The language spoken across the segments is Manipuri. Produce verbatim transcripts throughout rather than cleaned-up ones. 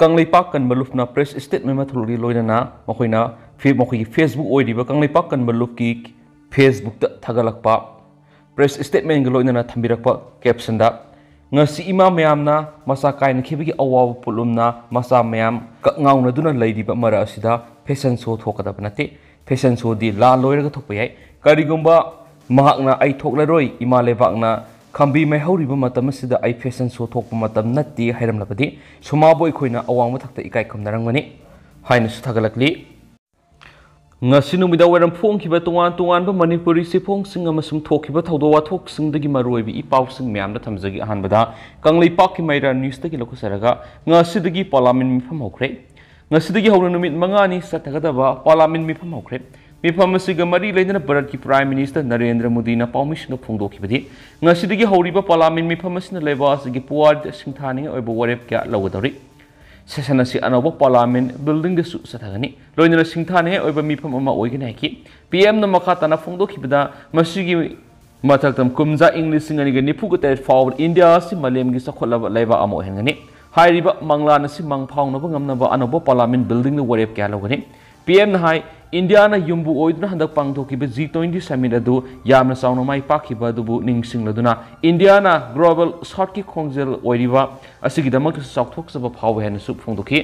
ꯀꯪꯂꯩꯄꯥꯛ ꯀꯟꯕ ꯂꯨꯞꯅ press statement ꯑꯃ ꯊꯣꯛꯂꯛꯂꯤ꯫ ꯂꯣꯏꯅꯅ ꯃꯈꯣꯏꯅ ꯐꯦ-, ꯃꯈꯣꯏꯒꯤ Facebook ꯑꯣꯏꯔꯤꯕ ꯀꯪꯂꯩꯄꯥꯛ ꯀꯟꯕ ꯂꯨꯞꯀꯤ Facebookꯇ ꯊꯥꯒꯠꯂꯛꯄ press statementꯒ ꯂꯣꯏꯅꯅ ꯊꯝꯕꯤꯔꯛꯄ captionꯗ, "ꯉꯁꯤ ꯏꯃꯥ ꯃꯌꯥꯝꯅ ꯃꯆꯥ ꯀꯥꯏꯅꯈꯤꯕꯒꯤ ꯑꯋꯥꯕ ꯄꯣꯠꯂꯨꯝꯅ ꯃꯆꯥ ꯃꯌꯥꯝ ꯀꯛꯉꯥꯎꯅꯗꯨꯅ ꯂꯩꯔꯤꯕ ꯃꯔꯛ ꯑꯁꯤꯗ fashion show ꯊꯣꯛꯀꯗꯕ ꯅꯠꯇꯦ꯫ Fashion showꯗꯤ ꯂꯥꯟ ꯂꯣꯏꯔꯒ ꯊꯣꯛꯄ ꯌꯥꯏ꯫ ꯀꯔꯤꯒꯨꯝꯕ ꯃꯍꯥꯛꯅ 'ꯑꯩ ꯊꯣꯛꯂꯔꯣꯏ, ꯏꯃꯥ ꯂꯩꯕꯥꯛꯅ ꯈꯝꯕꯤ ꯃꯩꯍꯧꯔꯤꯕ ꯃꯇꯝ ꯑꯁꯤꯗ ꯑꯩ fashion show ꯊꯣꯛꯄ ꯃꯇꯝ ꯅꯠꯇꯦ' ꯍꯥꯏꯔꯝꯂꯕꯗꯤ ꯁꯨꯃꯥꯕꯨ ꯑꯩꯈꯣꯏꯅ ꯑꯋꯥꯡꯕ ꯊꯥꯛꯇ ꯏꯀꯥꯏ ꯈꯨꯝꯅꯔꯝꯒꯅꯤ" ꯍꯥꯏꯅꯁꯨ ꯊꯥꯒꯠꯂꯛꯂꯤ꯫ ꯉꯁꯤ ꯅꯨꯃꯤꯗꯥꯡ ꯋꯥꯏꯔꯝ ꯐꯣꯡꯈꯤꯕ ꯇꯣꯉꯥꯟ ꯇꯣꯉꯥꯟꯕ ꯃꯅꯤꯄꯨꯔꯤ ꯆꯦꯐꯣꯡꯁꯤꯡ ꯑꯃꯁꯨꯡ ꯊꯣꯛꯈꯤꯕ ꯊꯧꯗꯣꯛ ꯋꯥꯊꯣꯛꯁꯤꯡꯗꯒꯤ ꯃꯔꯨꯑꯣꯏꯕ ꯏ ꯄꯥꯎꯁꯤꯡ ꯃꯌꯥꯝꯗ ꯊꯝꯖꯒꯦ꯫ ꯑꯍꯥꯟꯕꯗ ꯀꯪꯂꯩꯄꯥꯛꯀꯤ ꯃꯩꯔꯥ ꯅ꯭ꯌꯨꯁꯇꯒꯤ ꯂꯧꯈꯠꯆꯔꯒ, ꯉꯁꯤꯗꯒꯤ ꯄꯥꯔꯂꯥꯃꯦꯟ ꯃꯤꯐꯝ ꯍꯧꯈ꯭ꯔꯦ꯫ ꯉꯁꯤꯗꯒꯤ ꯍꯧꯅ ꯅꯨꯃꯤꯠ ꯃꯉꯥꯅꯤ ꯆꯠꯊꯒꯗꯕ ꯄꯥꯔꯂꯥꯃꯦꯟ ꯃꯤꯐꯝ ꯍꯧꯈ꯭ꯔꯦ꯫ ꯃꯤꯐꯝ ꯑꯁꯤꯒ ꯃꯔꯤ ꯂꯩꯅꯅ ꯚꯥꯔꯠꯀꯤ Prime Minister ꯅꯔꯦꯟꯗ꯭ꯔ ꯃꯣꯗꯤꯅ ꯄꯥꯎꯃꯤꯁꯤꯡꯗ ꯐꯣꯡꯗꯣꯛꯈꯤꯕꯗꯤ, ꯉꯁꯤꯗꯒꯤ ꯍꯧꯔꯤꯕ ꯄꯥꯔꯂꯥꯃꯦꯟ ꯃꯤꯐꯝ ꯑꯁꯤꯅ ꯂꯩꯕꯥꯛ ꯑꯁꯤꯒꯤ ꯄꯨꯋꯥꯔꯤꯗ ꯁꯤꯡꯊꯥꯅꯤꯡꯉꯥꯏ ꯑꯣꯏꯕ ꯋꯥꯔꯦꯞ ꯀꯌꯥ ꯂꯧꯒꯗꯧꯔꯤ꯫ Session ꯑꯁꯤ ꯑꯅꯧꯕ ꯄꯥꯔꯂꯥꯃꯦꯟ ꯕꯤꯜꯗꯤꯡꯗꯁꯨ ꯆꯠꯊꯒꯅꯤ꯫ ꯂꯣꯏꯅꯅ ꯁꯤꯡꯊꯥꯅꯤꯡꯉꯥꯏ ꯑꯣꯏꯕ ꯃꯤꯐꯝ ꯑꯃ ꯑꯣꯏꯒꯅꯤ ꯍꯥꯏꯈꯤ꯫ ꯄꯤ ꯑꯦꯝꯅ ꯃꯈꯥ ꯇꯥꯅ ꯐꯣꯡꯗꯣꯛꯈꯤꯕꯗ, ꯃꯁꯤꯒꯤ ꯃꯊꯛꯇ ꯀꯨꯝꯖꯥ ꯏꯪ ꯂꯤꯁꯤꯡ ꯑꯅꯤꯒ ꯅꯤꯐꯨꯒ ꯇꯔꯦꯠ ꯐꯥꯎꯕꯗ ꯏꯟꯗꯤꯌꯥ ꯑꯁꯤ ꯃꯥꯂꯦꯝꯒꯤ ꯆꯥꯎꯈꯠꯂꯕ ꯂꯩꯕꯥꯛ ꯑꯃ ꯑꯣꯏꯍꯟꯒꯅꯤ꯫ ꯍꯥꯏꯔꯤꯕ ꯃꯪꯂꯥꯟ ꯑꯁꯤ ꯃꯪ ꯐꯥꯎꯅꯕ ꯉꯝꯅꯕ ꯑꯅꯧꯕ ꯄꯥꯔꯂꯥꯃꯦꯟ ꯕꯤꯜꯗꯤꯡꯗ ꯋꯥꯔꯦꯞ ꯀꯌꯥ ꯂꯧꯒꯅꯤ꯫ ꯄꯤ ꯑꯦꯝꯅ ꯍꯥꯏ, ꯏꯟꯗꯤꯌꯥꯅ ꯌꯨꯝꯕꯨ ꯑꯣꯏꯗꯨꯅ ꯍꯟꯗꯛ ꯄꯥꯡꯊꯣꯛꯈꯤꯕ G twenty summit ꯑꯗꯨ ꯌꯥꯝꯅ ꯆꯥꯎꯅ ꯃꯥꯏ ꯄꯥꯛꯈꯤꯕ ꯑꯗꯨꯕꯨ ꯅꯤꯡꯁꯤꯡꯂꯗꯨꯅ, ꯏꯟꯗꯤꯌꯥꯅ global southꯀꯤ ꯈꯣꯡꯖꯦꯜ ꯑꯣꯏꯔꯤꯕ ꯑꯁꯤꯒꯤꯗꯃꯛꯇꯁꯨ ꯆꯥꯎꯊꯣꯛꯆꯕ ꯐꯥꯎꯏ ꯍꯥꯏꯅꯁꯨ ꯐꯣꯡꯗꯣꯛꯈꯤ꯫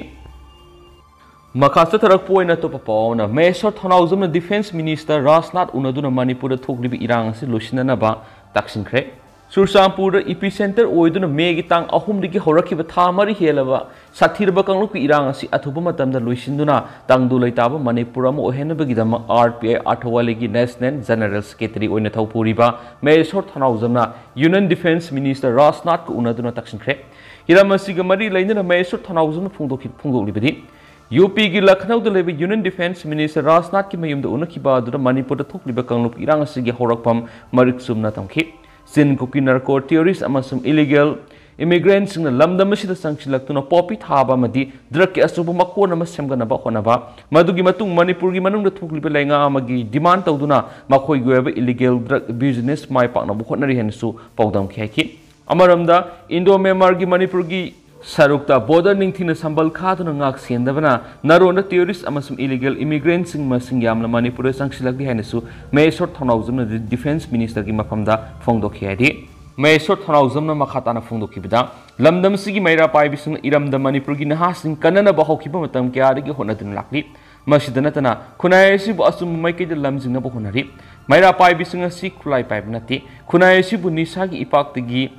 ꯃꯈꯥ ꯆꯠꯊꯔꯛꯄ ꯑꯣꯏꯅ ꯑꯇꯣꯞꯄ ꯄꯥꯎ ꯑꯃꯅ, ꯃꯍꯦꯁ꯭ꯋꯔ ꯊꯧꯅꯥꯎꯖꯝꯅ Defence Minister ꯔꯥꯖꯅꯥꯊ ꯎꯅꯗꯨꯅ ꯃꯅꯤꯄꯨꯔꯗ ꯊꯣꯛꯂꯤꯕ ꯏꯔꯥꯡ ꯑꯁꯤ ꯂꯣꯏꯁꯤꯟꯅꯅꯕ ꯇꯛꯁꯤꯟꯈ꯭ꯔꯦ꯫ ꯆꯨꯔꯆꯥꯟꯄꯨꯔꯗ epicenter ꯑꯣꯏꯗꯨꯅ ꯃꯦꯒꯤ ꯇꯥꯡ ꯑꯍꯨꯝꯗꯒꯤ ꯍꯧꯔꯛꯈꯤꯕ ꯊꯥ ꯃꯔꯤ ꯍꯦꯜꯂꯕ ꯁꯥꯊꯤꯔꯕ ꯀꯥꯡꯂꯨꯞꯀꯤ ꯏꯔꯥꯡ ꯑꯁꯤ ꯑꯊꯨꯕ ꯃꯇꯝꯗ ꯂꯣꯏꯁꯤꯟꯗꯨꯅ ꯇꯪꯗꯨ ꯂꯩꯇꯥꯕ ꯃꯅꯤꯄꯨꯔ ꯑꯃ ꯑꯣꯏꯍꯟꯅꯕꯒꯤꯗꯃꯛ R P I ꯑꯥꯔꯊꯋꯥꯂꯤꯒꯤ National General Secretary ꯑꯣꯏꯅ ꯊꯧꯄꯨꯔꯤꯕ ꯃꯍꯦꯁ꯭ꯋꯔ ꯊꯧꯅꯥꯎꯖꯝꯅ Union Defence Minister ꯔꯥꯖꯅꯥꯊꯀ ꯎꯅꯗꯨꯅ ꯇꯛꯁꯤꯟꯈ꯭ꯔꯦ꯫ ꯍꯤꯔꯝ ꯑꯁꯤꯒ ꯃꯔꯤ ꯂꯩꯅꯅ ꯃꯍꯦꯁ꯭ꯋꯔ ꯊꯧꯅꯥꯎꯖꯝꯅ ꯐꯣꯡꯗꯣꯛꯈꯤ-, ꯐꯣꯡꯗꯣꯛꯂꯤꯕꯗꯤ, ꯌꯨ ꯄꯤꯒꯤ ꯂꯈꯅꯧꯗ ꯂꯩꯕ Union Defence Minister ꯔꯥꯖꯅꯥꯊꯀꯤ ꯃꯌꯨꯝꯗ ꯎꯅꯈꯤꯕ ꯑꯗꯨꯗ ꯃꯅꯤꯄꯨꯔꯗ ꯊꯣꯛꯂꯤꯕ ꯀꯥꯡꯂꯨꯞ ꯏꯔꯥꯡ ꯑꯁꯤꯒꯤ ꯍꯧꯔꯛꯐꯝ ꯃꯔꯤꯛ ꯆꯨꯝꯅ ꯇꯝꯈꯤ꯫ ꯆꯤꯟ ꯀꯨꯀꯤ narco terrorist ꯑꯃꯁꯨꯡ illegal immigrantꯁꯤꯡꯅ ꯂꯝꯗꯝ ꯑꯁꯤꯗ ꯆꯪꯁꯤꯜꯂꯛꯇꯨꯅ poppy ꯊꯥꯕ ꯑꯃꯗꯤ drugꯀꯤ ꯑꯆꯧꯕ ꯃꯀꯣꯟ ꯑꯃ ꯁꯦꯝꯒꯠꯅꯕ ꯍꯣꯠꯅꯕ, ꯃꯗꯨꯒꯤ ꯃꯇꯨꯡ ꯃꯅꯤꯄꯨꯔꯒꯤ ꯃꯅꯨꯡꯗ ꯊꯣꯛꯂꯤꯕ ꯂꯩꯉꯥꯛ ꯑꯃꯒꯤ demand ꯇꯧꯗꯨꯅ ꯃꯈꯣꯏꯒꯤ ꯑꯣꯏꯕ illegal drug business ꯃꯥꯏ ꯄꯥꯛꯅꯕ ꯍꯣꯠꯅꯔꯤ ꯍꯥꯏꯅꯁꯨ ꯄꯥꯎꯗꯝꯈꯤ ꯍꯥꯏꯈꯤ꯫ ꯑꯃꯔꯣꯝꯗ, Indo Myanmarꯒꯤ ꯃꯅꯤꯄꯨꯔꯒꯤ ꯁꯔꯨꯛꯇ, ꯕꯣꯔꯗꯔ ꯅꯤꯡꯊꯤꯅ ꯁꯝꯕꯜ ꯈꯥꯗꯨꯅ ꯉꯥꯛ ꯁꯦꯟꯗꯕꯅ ꯅꯔꯣꯟꯗ ꯇꯨꯔꯤꯁ ꯑꯃꯁꯨꯡ ꯏꯂꯤꯒꯦꯜ ꯏꯃꯤꯒ꯭ꯔꯦꯟꯠꯁꯤꯡ ꯃꯁꯤꯡ ꯌꯥꯝꯅ ꯃꯅꯤꯄꯨꯔꯗ ꯆꯪꯁꯤꯜꯂꯛꯂꯤ ꯍꯥꯏꯅꯁꯨ ꯃꯍꯦꯁꯣꯔ ꯊꯧꯅꯥꯎꯖꯝꯅ ꯗꯤꯐꯦꯟꯁ ꯃꯤꯅꯤꯁꯇꯔꯒꯤ ꯃꯐꯝꯗ ꯐꯣꯡꯗꯣꯛꯈꯤ ꯍꯥꯏꯔꯤ꯫ ꯃꯍꯦꯁꯣꯔ ꯊꯧꯅꯥꯎꯖꯝꯅ ꯃꯈꯥ ꯇꯥꯅ ꯐꯣꯡꯗꯣꯛꯈꯤꯕꯗ, ꯂꯝꯗꯝ ꯑꯁꯤꯒꯤ ꯃꯩꯔꯥ ꯄꯥꯏꯕꯤꯁꯤꯡꯅ ꯏꯔꯝꯗꯝ ꯃꯅꯤꯄꯨꯔꯒꯤ ꯅꯍꯥꯁꯤꯡ ꯀꯟꯅꯅꯕ ꯍꯧꯈꯤꯕ ꯃꯇꯝ ꯀꯌꯥꯗꯒꯤ ꯍꯣꯠꯅꯗꯨꯅ ꯂꯥꯛꯂꯤ꯫ ꯃꯁꯤꯗ ꯅꯠꯇꯅ ꯈꯨꯟꯅꯥꯏ ꯑꯁꯤꯕꯨ ꯑꯆꯨꯝꯕ ꯃꯥꯏꯀꯩꯗ ꯂꯝꯖꯤꯡꯅꯕ ꯍꯣꯠꯅꯔꯤ꯫ ꯃꯩꯔꯥ ꯄꯥꯏꯕꯤꯁꯤꯡ ꯑꯁꯤ ꯈꯨꯠꯂꯥꯏ ꯄꯥꯏꯕ ꯅꯠꯇꯦ꯫ ꯈꯨꯟꯅꯥꯏ ꯑꯁꯤꯕꯨ ꯅꯤꯁꯥꯒꯤ ꯏꯄꯥꯛꯇꯒꯤ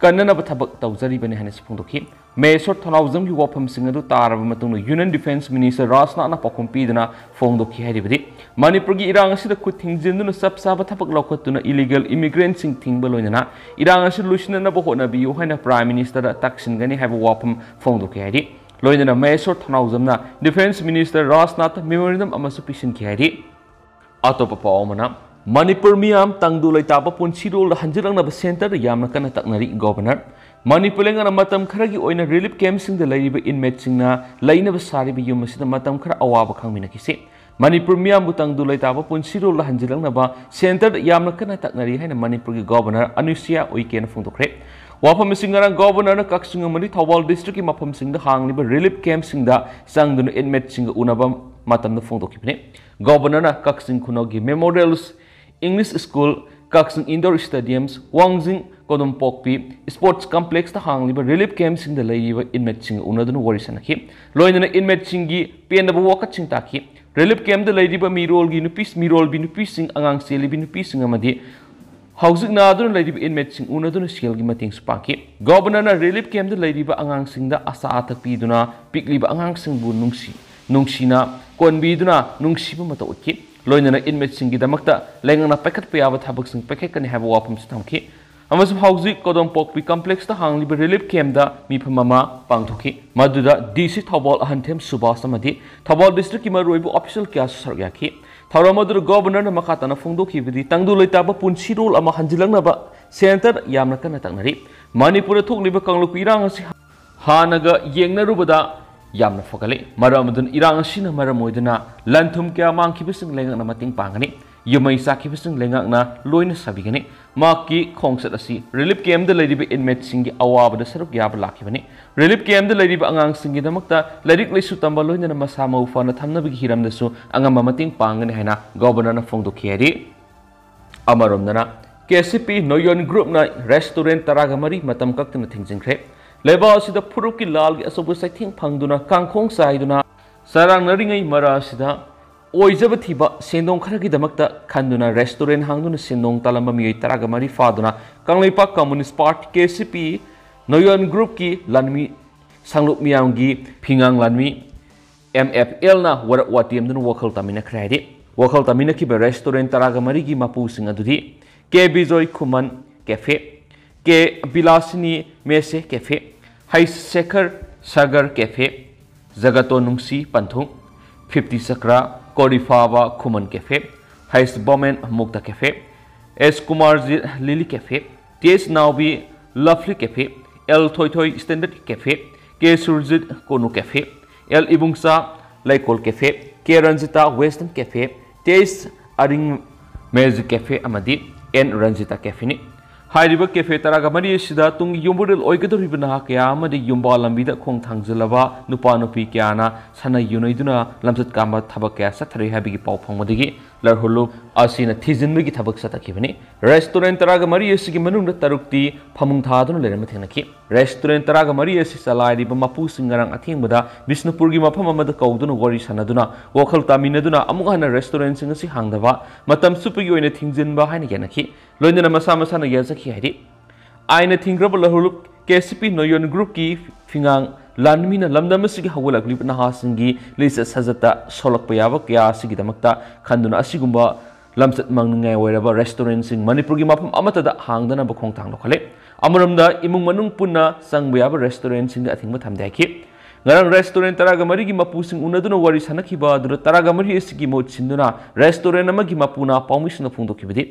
ꯀꯟꯅꯅꯕ ꯊꯕꯛ ꯇꯧꯖꯔꯤꯕꯅꯤ ꯍꯥꯏꯅꯁꯨ ꯐꯣꯡꯗꯣꯛꯈꯤ꯫ ꯃꯍꯦꯁꯣꯔ ꯊꯧꯅꯥꯎꯖꯝꯒꯤ ꯋꯥꯐꯝꯁꯤꯡ ꯑꯗꯨ ꯇꯥꯔꯕ ꯃꯇꯨꯡꯗ ꯌꯨꯅꯤꯌꯟ ꯗꯤꯐꯦꯟꯁ ꯃꯤꯅꯤꯁꯇꯔ ꯔꯥꯖꯅꯥꯊꯅ ꯄꯥꯎꯈꯨꯝ ꯄꯤꯗꯨꯅ ꯐꯣꯡꯗꯣꯛꯈꯤ ꯍꯥꯏꯔꯤꯕꯗꯤ, ꯃꯅꯤꯄꯨꯔꯒꯤ ꯏꯔꯥꯡ ꯑꯁꯤꯗ ꯈꯨꯠ ꯊꯤꯡꯖꯤꯟꯗꯨꯅ ꯆꯞ ꯆꯥꯕ ꯊꯕꯛ ꯂꯧꯈꯠꯇꯨꯅ ꯏꯂꯤꯒꯦꯜ ꯏꯃꯤꯒ꯭ꯔꯦꯟꯠꯁꯤꯡ ꯊꯤꯡꯕ ꯂꯣꯏꯅꯅ ꯏꯔꯥꯡ ꯑꯁꯤ ꯂꯣꯏꯁꯤꯟꯅꯅꯕ ꯍꯣꯠꯅꯕꯤꯌꯨ ꯍꯥꯏꯅ ꯄ꯭ꯔꯥꯏꯝ ꯃꯤꯅꯤꯁꯇꯔꯗ ꯇꯛꯁꯤꯟꯒꯅꯤ ꯍꯥꯏꯕ ꯋꯥꯐꯝ ꯐꯣꯡꯗꯣꯛꯈꯤ ꯍꯥꯏꯔꯤ꯫ ꯂꯣꯏꯅꯅ ꯃꯍꯦꯁꯣꯔ ꯊꯧꯅꯥꯎꯖꯝꯅ ꯗꯤꯐꯦꯟꯁ ꯃꯤꯅꯤꯁꯇꯔ ꯔꯥꯖꯅꯥꯊꯇ ꯃꯦꯃꯣꯔꯦꯟꯗꯝ ꯑꯃꯁꯨ ꯄꯤꯁꯤꯟꯈꯤ ꯍꯥꯏꯔꯤ꯫ ꯑꯇꯣꯞꯄ ꯄꯥꯎ ꯑꯃꯅ, ꯃꯅꯤꯄꯨꯔ ꯃꯤꯌꯥꯝ ꯇꯪꯗꯨ ꯂꯩꯇꯥꯕ ꯄꯨꯟꯁꯤꯔꯣꯜꯗ ꯍꯟꯖꯤꯜꯂꯛꯅꯕ ꯁꯦꯟꯇꯔꯗ ꯌꯥꯝꯅ ꯀꯟꯅ ꯇꯛꯅꯔꯤ꯫ ꯒꯣꯚꯔꯅꯔ, ꯃꯅꯤꯄꯨꯔ ꯂꯩꯉꯥꯛꯅ ꯃꯇꯝ ꯈꯔꯒꯤ ꯑꯣꯏꯅ ꯔꯤꯂꯤꯐ ꯀꯦꯝꯞꯁꯤꯡꯗ ꯂꯩꯔꯤꯕ ꯏꯟꯃꯦꯠꯁꯤꯡꯅ ꯂꯩꯅꯕ ꯁꯥꯔꯤꯕ ꯌꯨꯝ ꯑꯁꯤꯗ ꯃꯇꯝ ꯈꯔ ꯑꯋꯥꯕ ꯈꯪꯃꯤꯟꯅꯈꯤꯁꯤ꯫ ꯃꯅꯤꯄꯨꯔ ꯃꯤꯌꯥꯝꯕꯨ ꯇꯪꯗꯨ ꯂꯩꯇꯥꯕ ꯄꯨꯟꯁꯤꯔꯣꯜꯗ ꯍꯟꯖꯤꯜꯂꯛꯅꯕ ꯁꯦꯟꯇꯔꯗ ꯌꯥꯝꯅ ꯀꯟꯅ ꯇꯛꯅꯔꯤ ꯍꯥꯏꯅ ꯃꯅꯤꯄꯨꯔꯒꯤ ꯒꯣꯚꯔꯅꯔ ꯑꯅꯨꯁꯨꯏꯌꯥ ꯎꯏꯀꯦꯅ ꯐꯣꯡꯗꯣꯛꯈ꯭ꯔꯦ꯫ ꯋꯥꯐꯝ ꯑꯁꯤ ꯉꯔꯥꯡ ꯒꯣꯚꯔꯅꯔꯅ ꯀꯛꯆꯤꯡ ꯑꯃꯗꯤ ꯊꯧꯕꯥꯜ ꯗꯤꯁꯇ꯭ꯔꯤꯛꯀꯤ ꯃꯐꯝꯁꯤꯡꯗ ꯍꯥꯡꯂꯤꯕ ꯔꯤꯂꯤꯐ ꯀꯦꯝꯞꯁꯤꯡꯗ ꯆꯪꯗꯨꯅ ꯏꯟꯃꯦꯠꯁꯤꯡꯒ ꯎꯅꯕ ꯃꯇꯝꯗ ꯐꯣꯡꯗꯣꯛꯈꯤꯕꯅꯤ꯫ ꯒꯣꯚꯔꯅꯔꯅ ꯀꯛꯆꯤꯡ ꯈꯨꯅꯧꯒꯤ ꯃꯦꯃꯣꯔꯤꯌꯦꯜꯁ ꯏꯪꯂꯤꯁ ꯁ꯭ꯀꯨꯜ, ꯀꯛꯆꯤꯡ ꯏꯟꯗꯣꯔ ꯁ꯭ꯇꯦꯗꯤꯌꯝꯁ, ꯋꯥꯡꯖꯤꯡ ꯀꯣꯗꯣꯝꯄꯣꯛꯄꯤ ꯁ꯭ꯄꯣꯔꯠꯁ ꯀꯝꯄ꯭ꯂꯦꯛꯁꯇ ꯍꯥꯡꯂꯤꯕ ꯔꯤꯂꯤꯐ ꯀꯦꯝꯞꯁꯤꯡꯗ ꯂꯩꯔꯤꯕ ꯏꯟꯃꯦꯠꯁꯤꯡꯒ ꯎꯅꯗꯨꯅ ꯋꯥꯔꯤ ꯁꯥꯟꯅꯈꯤ꯫ ꯂꯣꯏꯅꯅ ꯏꯟꯃꯦꯠꯁꯤꯡꯒꯤ ꯄꯦꯟꯗꯕ ꯋꯥꯀꯠꯁꯤꯡ ꯇꯥꯈꯤ꯫ ꯔꯤꯂꯤꯐ ꯀꯦꯝꯞꯇ ꯂꯩꯔꯤꯕ ꯃꯤꯔꯣꯜꯒꯤ ꯅꯨꯄꯤ, ꯃꯤꯔꯣꯜꯕꯤ ꯅꯨꯄꯤꯁꯤꯡ, ꯑꯉꯥꯡ ꯆꯦꯜꯂꯤꯕꯤ ꯅꯨꯄꯤꯁꯤꯡ ꯑꯃꯗꯤ ꯍꯧꯖꯤꯛ ꯅꯥꯗꯨꯅ ꯂꯩꯔꯤꯕ ꯏꯟꯃꯦꯠꯁꯤꯡ ꯎꯅꯗꯨꯅ ꯁꯦꯜꯒꯤ ꯃꯇꯦꯡꯁꯨ ꯄꯥꯡꯈꯤ꯫ ꯒꯣꯚꯔꯅꯔꯅ ꯔꯤꯂꯤꯐ ꯀꯦꯝꯞꯇ ꯂꯩꯔꯤꯕ ꯑꯉꯥꯡꯁꯤꯡꯗ ꯑꯆꯥ ꯑꯊꯛ ꯄꯤꯗꯨꯅ ꯄꯤꯛꯂꯤꯕ ꯑꯉꯥꯡꯁꯤꯡꯕꯨ ꯅꯨꯡꯁꯤ, ꯅꯨꯡꯁꯤꯅ ꯀꯣꯟꯕꯤꯗꯨꯅ ꯅꯨꯡꯁꯤꯕ ꯃꯇꯧ ꯎꯠꯈꯤ꯫ ꯂꯣꯏꯅꯅ ꯏꯟꯃꯦꯠꯁꯤꯡꯒꯤꯗꯃꯛꯇ ꯂꯩꯉꯥꯛꯅ ꯄꯥꯏꯈꯠꯄ ꯌꯥꯕ ꯊꯕꯛꯁꯤꯡ ꯄꯥꯏꯈꯠꯀꯅꯤ ꯍꯥꯏꯕ ꯋꯥꯐꯝꯁꯨ ꯊꯝꯈꯤ꯫ ꯑꯃꯁꯨꯡ ꯍꯧꯖꯤꯛ ꯀꯣꯗꯣꯝꯄꯣꯛꯄꯤ ꯀꯝꯄ꯭ꯂꯦꯛꯁꯇ ꯍꯥꯡꯂꯤꯕ ꯔꯤꯂꯤꯐ ꯀꯦꯝꯞꯇ ꯃꯤꯐꯝ ꯑꯃ ꯄꯥꯡꯊꯣꯛꯈꯤ꯫ ꯃꯗꯨꯗ ꯗꯤ ꯁꯤ ꯊꯧꯕꯥꯜ ꯑꯍꯟꯊꯦꯝ ꯁꯨꯕꯥꯁ ꯑꯃꯗꯤ ꯊꯧꯕꯥꯜ ꯗꯤꯁꯇ꯭ꯔꯤꯛꯀꯤ ꯃꯔꯨꯑꯣꯏꯕ ꯑꯣꯐꯤꯁꯤꯌꯦꯜ ꯀꯌꯥꯁꯨ ꯁꯔꯨꯛ ꯌꯥꯈꯤ꯫ ꯊꯧꯔꯝ ꯑꯗꯨꯗ ꯒꯣꯚꯔꯅꯔꯅ ꯃꯈꯥ ꯇꯥꯅ ꯐꯣꯡꯗꯣꯛꯈꯤꯕꯗꯤ, ꯇꯪꯗꯨ ꯂꯩꯇꯥꯕ ꯄꯨꯟꯁꯤꯔꯣꯜ ꯑꯃ ꯍꯟꯖꯤꯜꯂꯛꯅꯕ ꯁꯦꯟꯇꯔ ꯌꯥꯝꯅ ꯀꯟꯅ ꯇꯛꯅꯔꯤ꯫ ꯃꯅꯤꯄꯨꯔꯗ ꯊꯣꯛꯂꯤꯕ ꯀꯥꯡꯂꯨꯞꯀꯤ ꯏꯔꯥꯡ ꯑꯁꯤ ꯍꯥꯟꯅꯒ ꯌꯦꯡꯅꯔꯨꯕꯗ ꯌꯥꯝꯅ ꯐꯒꯠꯂꯦ꯫ ꯃꯔꯝ ꯑꯗꯨꯅ ꯏꯔꯥꯡ ꯑꯁꯤꯅ ꯃꯔꯝ ꯑꯣꯏꯗꯨꯅ ꯂꯟ ꯊꯨꯝ ꯀꯌꯥ ꯃꯥꯡꯈꯤꯕꯁꯤꯡ ꯂꯩꯉꯥꯛꯅ ꯃꯇꯦꯡ ꯄꯥꯡꯒꯅꯤ꯫ ꯌꯨꯝꯃꯩ ꯆꯥꯛꯈꯤꯕꯁꯤꯡ ꯂꯩꯉꯥꯛꯅ ꯂꯣꯏꯅ ꯁꯥꯕꯤꯒꯅꯤ꯫ ꯃꯍꯥꯛꯀꯤ ꯈꯣꯡꯆꯠ ꯑꯁꯤ ꯔꯤꯂꯤꯐ ꯀꯦꯝꯗ ꯂꯩꯔꯤꯕ ꯏꯟꯃꯦꯠꯁꯤꯡꯒꯤ ꯑꯋꯥꯕꯗ ꯁꯔꯨꯛ ꯌꯥꯕ ꯂꯥꯛꯈꯤꯕꯅꯤ꯫ ꯔꯤꯂꯤꯐ ꯀꯦꯝꯗ ꯂꯩꯔꯤꯕ ꯑꯉꯥꯡꯁꯤꯡꯒꯤꯗꯃꯛꯇ ꯂꯥꯏꯔꯤꯛ ꯂꯥꯏꯁꯨ ꯇꯝꯕ ꯂꯣꯏꯅꯅ ꯃꯁꯥ ꯃꯎ ꯐꯅ ꯊꯝꯅꯕꯒꯤ ꯍꯤꯔꯝꯗꯁꯨ ꯑꯉꯝꯕ ꯃꯇꯦꯡ ꯄꯥꯡꯒꯅꯤ ꯍꯥꯏꯅ ꯒꯣꯕꯔꯅꯔꯅ ꯐꯣꯡꯗꯣꯛꯈꯤ ꯍꯥꯏꯔꯤ꯫ ꯑꯃꯔꯣꯝꯗꯅ, ꯀꯦ ꯁꯤ ꯄꯤ ꯅꯣꯌꯣꯟ ꯒ꯭ꯔꯨꯞꯅ ꯔꯦꯁꯇꯨꯔꯦꯟ ꯇꯔꯥꯒ ꯃꯔꯤ ꯃꯇꯝ ꯀꯛꯇꯅ ꯊꯤꯡꯖꯤꯟꯈ꯭ꯔꯦ꯫ ꯂꯩꯕꯥꯛ ꯑꯁꯤꯗ ꯐꯨꯔꯨꯞꯀꯤ ꯂꯥꯜꯒꯤ ꯑꯆꯧꯕ ꯆꯩꯊꯦꯡ ꯐꯪꯗꯨꯅ ꯀꯥꯡꯈꯣꯡ ꯆꯥꯏꯗꯨꯅ ꯆꯔꯥꯡꯅꯔꯤꯉꯩ ꯃꯔꯛ ꯑꯁꯤꯗ ꯑꯣꯏꯖꯕ ꯊꯤꯕ ꯁꯦꯟꯗꯣꯡ ꯈꯔꯒꯤꯗꯃꯛꯇ ꯈꯟꯗꯨꯅ ꯔꯦꯁꯇꯨꯔꯦꯟ ꯍꯥꯡꯗꯨꯅ ꯁꯦꯟꯗꯣꯡ ꯇꯥꯜꯂꯝꯕ ꯃꯤꯑꯣꯏ ꯇꯔꯥꯒ ꯃꯔꯤ ꯐꯥꯗꯨꯅ Kangleipak communist party, K C ꯄꯤ, ꯅꯣꯌꯣꯟ ꯒ꯭ꯔꯨꯞꯀꯤ ꯂꯥꯟꯃꯤ ꯁꯥꯡꯂꯨꯞ ꯃꯤꯌꯥꯝꯒꯤ ꯐꯤꯉꯥꯡ ꯂꯥꯟꯃꯤ, ꯑꯦꯝ ꯑꯦꯐ ꯑꯦꯜꯅ ꯋꯥꯔꯛ ꯋꯥꯇꯦꯝꯗꯨꯅ ꯋꯥꯈꯜ ꯇꯥꯃꯤꯟꯅꯈ꯭ꯔꯦ ꯍꯥꯏꯔꯤ꯫ ꯋꯥꯈꯜ ꯇꯥꯃꯤꯟꯅꯈꯤꯕ ꯔꯦꯁꯇꯨꯔꯦꯟ ꯇꯔꯥꯒ ꯃꯔꯤꯒꯤ ꯃꯄꯨꯁꯤꯡ ꯑꯗꯨꯗꯤ K Bijoy Khuman cafe, K Bilasini Mese cafe, ꯍꯩꯁ ꯁꯦꯈꯔ ꯁꯥꯒꯔ ꯀꯦꯐꯦ, ꯖꯒꯇꯣ ꯅꯨꯡꯁꯤ ꯄꯟꯊꯨꯡ, ꯐꯤꯐꯇꯤ ꯆꯀ꯭ꯔꯥ, ꯀꯣꯔꯤꯐꯥꯕ ꯈꯨꯃꯟ ꯀꯦꯐꯦ, ꯍꯩꯁ Bomen Mukta cafe, S Kumarjit Lily cafe, T S Naobi lovely cafe, L Thoithoi standard cafe, K Surjit Konu cafe, L Ibungcha Leikol cafe, K Ranjita western cafe, T S Aring magic cafe ꯑꯃꯗꯤ ꯑꯦꯟ ꯔꯟꯖꯤꯇꯥ ꯀꯦꯐꯦꯅꯤ꯫ ꯍꯥꯏꯔꯤꯕ ꯀꯦꯐꯦ ꯇꯔꯥꯒ ꯃꯔꯤ ꯑꯁꯤꯗ ꯇꯨꯡꯒꯤ ꯌꯨꯝꯕꯨꯔꯦꯜ ꯑꯣꯏꯒꯗꯧꯔꯤꯕ ꯅꯍꯥ ꯀꯌꯥ ꯑꯃꯗꯤ ꯌꯨꯝꯕꯥ ꯂꯝꯕꯤꯗ ꯈꯣꯡ ꯊꯥꯡꯖꯤꯜꯂꯕ ꯅꯨꯄꯥ ꯅꯨꯄꯤ ꯀꯌꯥꯅ ꯁꯥꯟꯅ ꯌꯨꯅꯩꯗꯨꯅ ꯂꯝꯆꯠ ꯀꯥꯝꯕ ꯊꯕꯛ ꯀꯌꯥ ꯆꯠꯊꯔꯤ ꯍꯥꯏꯕꯒꯤ ꯄꯥꯎ ꯐꯪꯕꯗꯒꯤ ꯂꯔꯍꯨꯂꯨꯞ ꯑꯁꯤꯅ ꯊꯤꯖꯤꯟꯕꯒꯤ ꯊꯕꯛ ꯆꯠꯊꯈꯤꯕꯅꯤ꯫ ꯔꯦꯁꯇꯨꯔꯦꯟ ꯇꯔꯥꯒ ꯃꯔꯤ ꯑꯁꯤꯒꯤ ꯃꯅꯨꯡꯗ ꯇꯔꯨꯛꯇꯤ ꯐꯃꯨꯡ ꯊꯥꯗꯨꯅ ꯂꯩꯔꯝꯕ ꯊꯦꯡꯅꯈꯤ꯫ ꯔꯦꯁꯇꯨꯔꯦꯟ ꯇꯔꯥꯒ ꯃꯔꯤ ꯑꯁꯤ ꯆꯂꯥꯏꯔꯤꯕ ꯃꯄꯨꯁꯤꯡ ꯉꯔꯥꯡ ꯑꯊꯦꯡꯕꯗ ꯕꯤꯁꯅꯨꯄꯨꯔꯒꯤ ꯃꯐꯝ ꯑꯃꯗ ꯀꯧꯗꯨꯅ ꯋꯥꯔꯤ ꯁꯥꯟꯅꯗꯨꯅ ꯋꯥꯈꯜ ꯇꯥꯃꯤꯟꯅꯗꯨꯅ ꯑꯃꯨꯛ ꯍꯟꯅ ꯔꯦꯁꯇꯨꯔꯦꯟꯁꯤꯡ ꯑꯁꯤ ꯍꯥꯡꯗꯕ, ꯃꯇꯝ ꯆꯨꯞꯄꯒꯤ ꯑꯣꯏꯅ ꯊꯤꯡꯖꯤꯟꯕ ꯍꯥꯏꯅ ꯌꯥꯅꯈꯤ꯫ ꯂꯣꯏꯅꯅ ꯃꯁꯥ ꯃꯁꯥꯅ ꯌꯥꯖꯈꯤ ꯍꯥꯏꯔꯤ꯫ ꯑꯥꯏꯟꯅ ꯊꯤꯡꯈ꯭ꯔꯕ ꯂꯍꯨꯂꯨꯞ ꯀꯦ ꯁꯤ ꯄꯤ ꯅꯣꯌꯣꯟ ꯒ꯭ꯔꯨꯞꯀꯤ ꯐꯤꯉꯥꯡ ꯂꯥꯟꯃꯤꯅ ꯂꯝꯗꯝ ꯑꯁꯤꯒꯤ ꯍꯧꯒꯠꯂꯛꯂꯤꯕ ꯅꯍꯥꯁꯤꯡꯒꯤ ꯂꯤꯆꯠ ꯁꯥꯖꯠꯇ ꯁꯣꯛꯂꯛꯄ ꯌꯥꯕ ꯀꯌꯥ ꯑꯁꯤꯒꯤꯗꯃꯛꯇ ꯈꯟꯗꯨꯅ ꯑꯁꯤꯒꯨꯝꯕ ꯂꯝꯆꯠ ꯃꯥꯡꯅꯤꯡꯉꯥꯏ ꯑꯣꯏꯔꯕ ꯔꯦꯁꯇꯨꯔꯦꯟꯁꯤꯡ ꯃꯅꯤꯄꯨꯔꯒꯤ ꯃꯐꯝ ꯑꯃꯠꯇꯗ ꯍꯥꯡꯗꯅꯕ ꯈꯣꯡꯊꯥꯡ ꯂꯧꯈꯠꯂꯦ꯫ ꯑꯃꯔꯣꯝꯗ, ꯏꯃꯨꯡ ꯃꯅꯨꯡ ꯄꯨꯟꯅ ꯆꯪꯕ ꯌꯥꯕ ꯔꯦꯁꯇꯨꯔꯦꯟꯁꯤꯡꯗ ꯑꯊꯤꯡꯕ ꯊꯝꯗꯦ ꯍꯥꯏꯈꯤ꯫ ꯉꯔꯥꯡ ꯔꯦꯁꯇꯨꯔꯦꯟ ꯇꯔꯥꯒ ꯃꯔꯤꯒꯤ ꯃꯄꯨꯁꯤꯡ ꯎꯅꯗꯨꯅ ꯋꯥꯔꯤ ꯁꯥꯟꯅꯈꯤꯕ ꯑꯗꯨꯗ ꯇꯔꯥꯒ ꯃꯔꯤ ꯑꯁꯤꯒꯤ ꯃꯍꯨꯠ ꯁꯤꯟꯗꯨꯅ ꯔꯦꯁꯇꯨꯔꯦꯟ ꯑꯃꯒꯤ ꯃꯄꯨꯅ ꯄꯥꯎꯃꯤꯁꯤꯡꯗ ꯐꯣꯡꯗꯣꯛꯈꯤꯕꯗꯤ,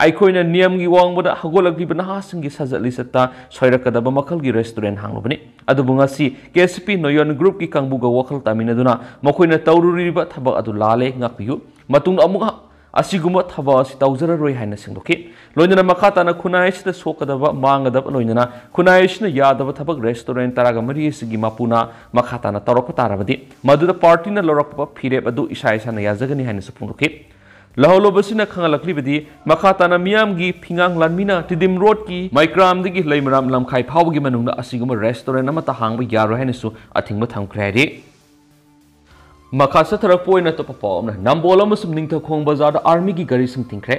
ꯑꯩꯈꯣꯏꯅ ꯅꯤꯌꯝꯒꯤ ꯋꯥꯡꯃꯗ ꯍꯧꯒꯠꯂꯛꯂꯤꯕ ꯅꯍꯥꯁꯤꯡꯒꯤ ꯁꯥꯖꯠ ꯂꯤꯆꯠꯇ ꯁꯣꯏꯔꯛꯀꯗꯕ ꯃꯈꯜꯒꯤ ꯔꯦꯁꯇꯨꯔꯦꯟ ꯍꯥꯡꯂꯨꯕꯅꯤ꯫ ꯑꯗꯨꯕꯨ ꯉꯁꯤ ꯀꯦ ꯁꯤ ꯄꯤ ꯅꯣꯌꯣꯟ ꯒ꯭ꯔꯨꯞꯀꯤ ꯀꯥꯡꯕꯨꯒ ꯋꯥꯈꯜ ꯇꯥꯃꯤꯟꯅꯗꯨꯅ ꯃꯈꯣꯏꯅ ꯇꯧꯔꯨꯔꯤꯕ ꯊꯕꯛ ꯑꯗꯨ ꯂꯥꯜꯂꯦ, ꯉꯥꯛꯄꯤꯌꯨ꯫ ꯃꯇꯨꯡꯗ ꯑꯃꯨꯛ ꯍ-, ꯑꯁꯤꯒꯨꯝꯕ ꯊꯕꯛ ꯑꯁꯤ ꯇꯧꯖꯔꯔꯣꯏ ꯍꯥꯏꯅ ꯁꯦꯡꯗꯣꯛꯈꯤ꯫ ꯂꯣꯏꯅꯅ ꯃꯈꯥ ꯇꯥꯅ ꯈꯨꯟꯅꯥꯏ ꯑꯁꯤꯗ ꯁꯣꯛꯀꯗꯕ, ꯃꯥꯡꯒꯗꯕ, ꯂꯣꯏꯅꯅ ꯈꯨꯟꯅꯥꯏ ꯑꯁꯤꯅ ꯌꯥꯗꯕ ꯊꯕꯛ restaurant ꯇꯔꯥꯒ ꯃꯔꯤ ꯑꯁꯤꯒꯤ ꯃꯄꯨꯅ ꯃꯈꯥ ꯇꯥꯅ ꯇꯧꯔꯛꯄ ꯇꯥꯔꯕꯗꯤ, ꯃꯗꯨꯗ party ꯅ ꯂꯧꯔꯛꯄ ꯐꯤꯔꯦꯞ ꯑꯗꯨ ꯏꯁꯥ ꯏꯁꯥꯅ ꯌꯥꯖꯒꯅꯤ ꯍꯥꯏꯅꯁꯨ ꯐꯣꯡꯗꯣꯛꯈꯤ꯫ ꯂꯧꯍꯧꯂꯕꯁꯤꯅ ꯈꯪꯍꯜꯂꯛꯂꯤꯕꯗꯤ, ꯃꯈꯥ ꯇꯥꯅ ꯃꯤꯌꯥꯝꯒꯤ ꯐꯤꯉꯥꯡ ꯂꯥꯟꯃꯤꯅ ꯇꯤꯗꯤꯝ ꯔꯣꯗꯀꯤ ꯃꯩꯀ꯭ꯔꯥꯝꯗꯒꯤ ꯂꯩꯃꯔꯥꯝ ꯂꯝꯈꯥꯏ ꯐꯥꯎꯕꯒꯤ ꯃꯅꯨꯡꯗ ꯑꯁꯤꯒꯨꯝꯕ restaurant ꯑꯃꯠꯇ ꯍꯥꯡꯕ ꯌꯥꯔꯣꯏ ꯍꯥꯏꯅꯁꯨ ꯑꯊꯤꯡꯕ ꯊꯝꯈ꯭ꯔꯦ ꯍꯥꯏꯔꯤ꯫ ꯃꯈꯥ ꯆꯠꯊꯔꯛꯄ ꯑꯣꯏꯅ ꯑꯇꯣꯞꯄ ꯄꯥꯎ ꯑꯃꯅ, ꯅꯝꯕꯣꯜ ꯑꯃꯁꯨꯡ ꯅꯤꯡꯊꯧꯈꯣꯡ ꯕꯖꯥꯔꯗ army ꯒꯤ ꯒꯥꯔꯤꯁꯤꯡ ꯊꯤꯡꯈ꯭ꯔꯦ꯫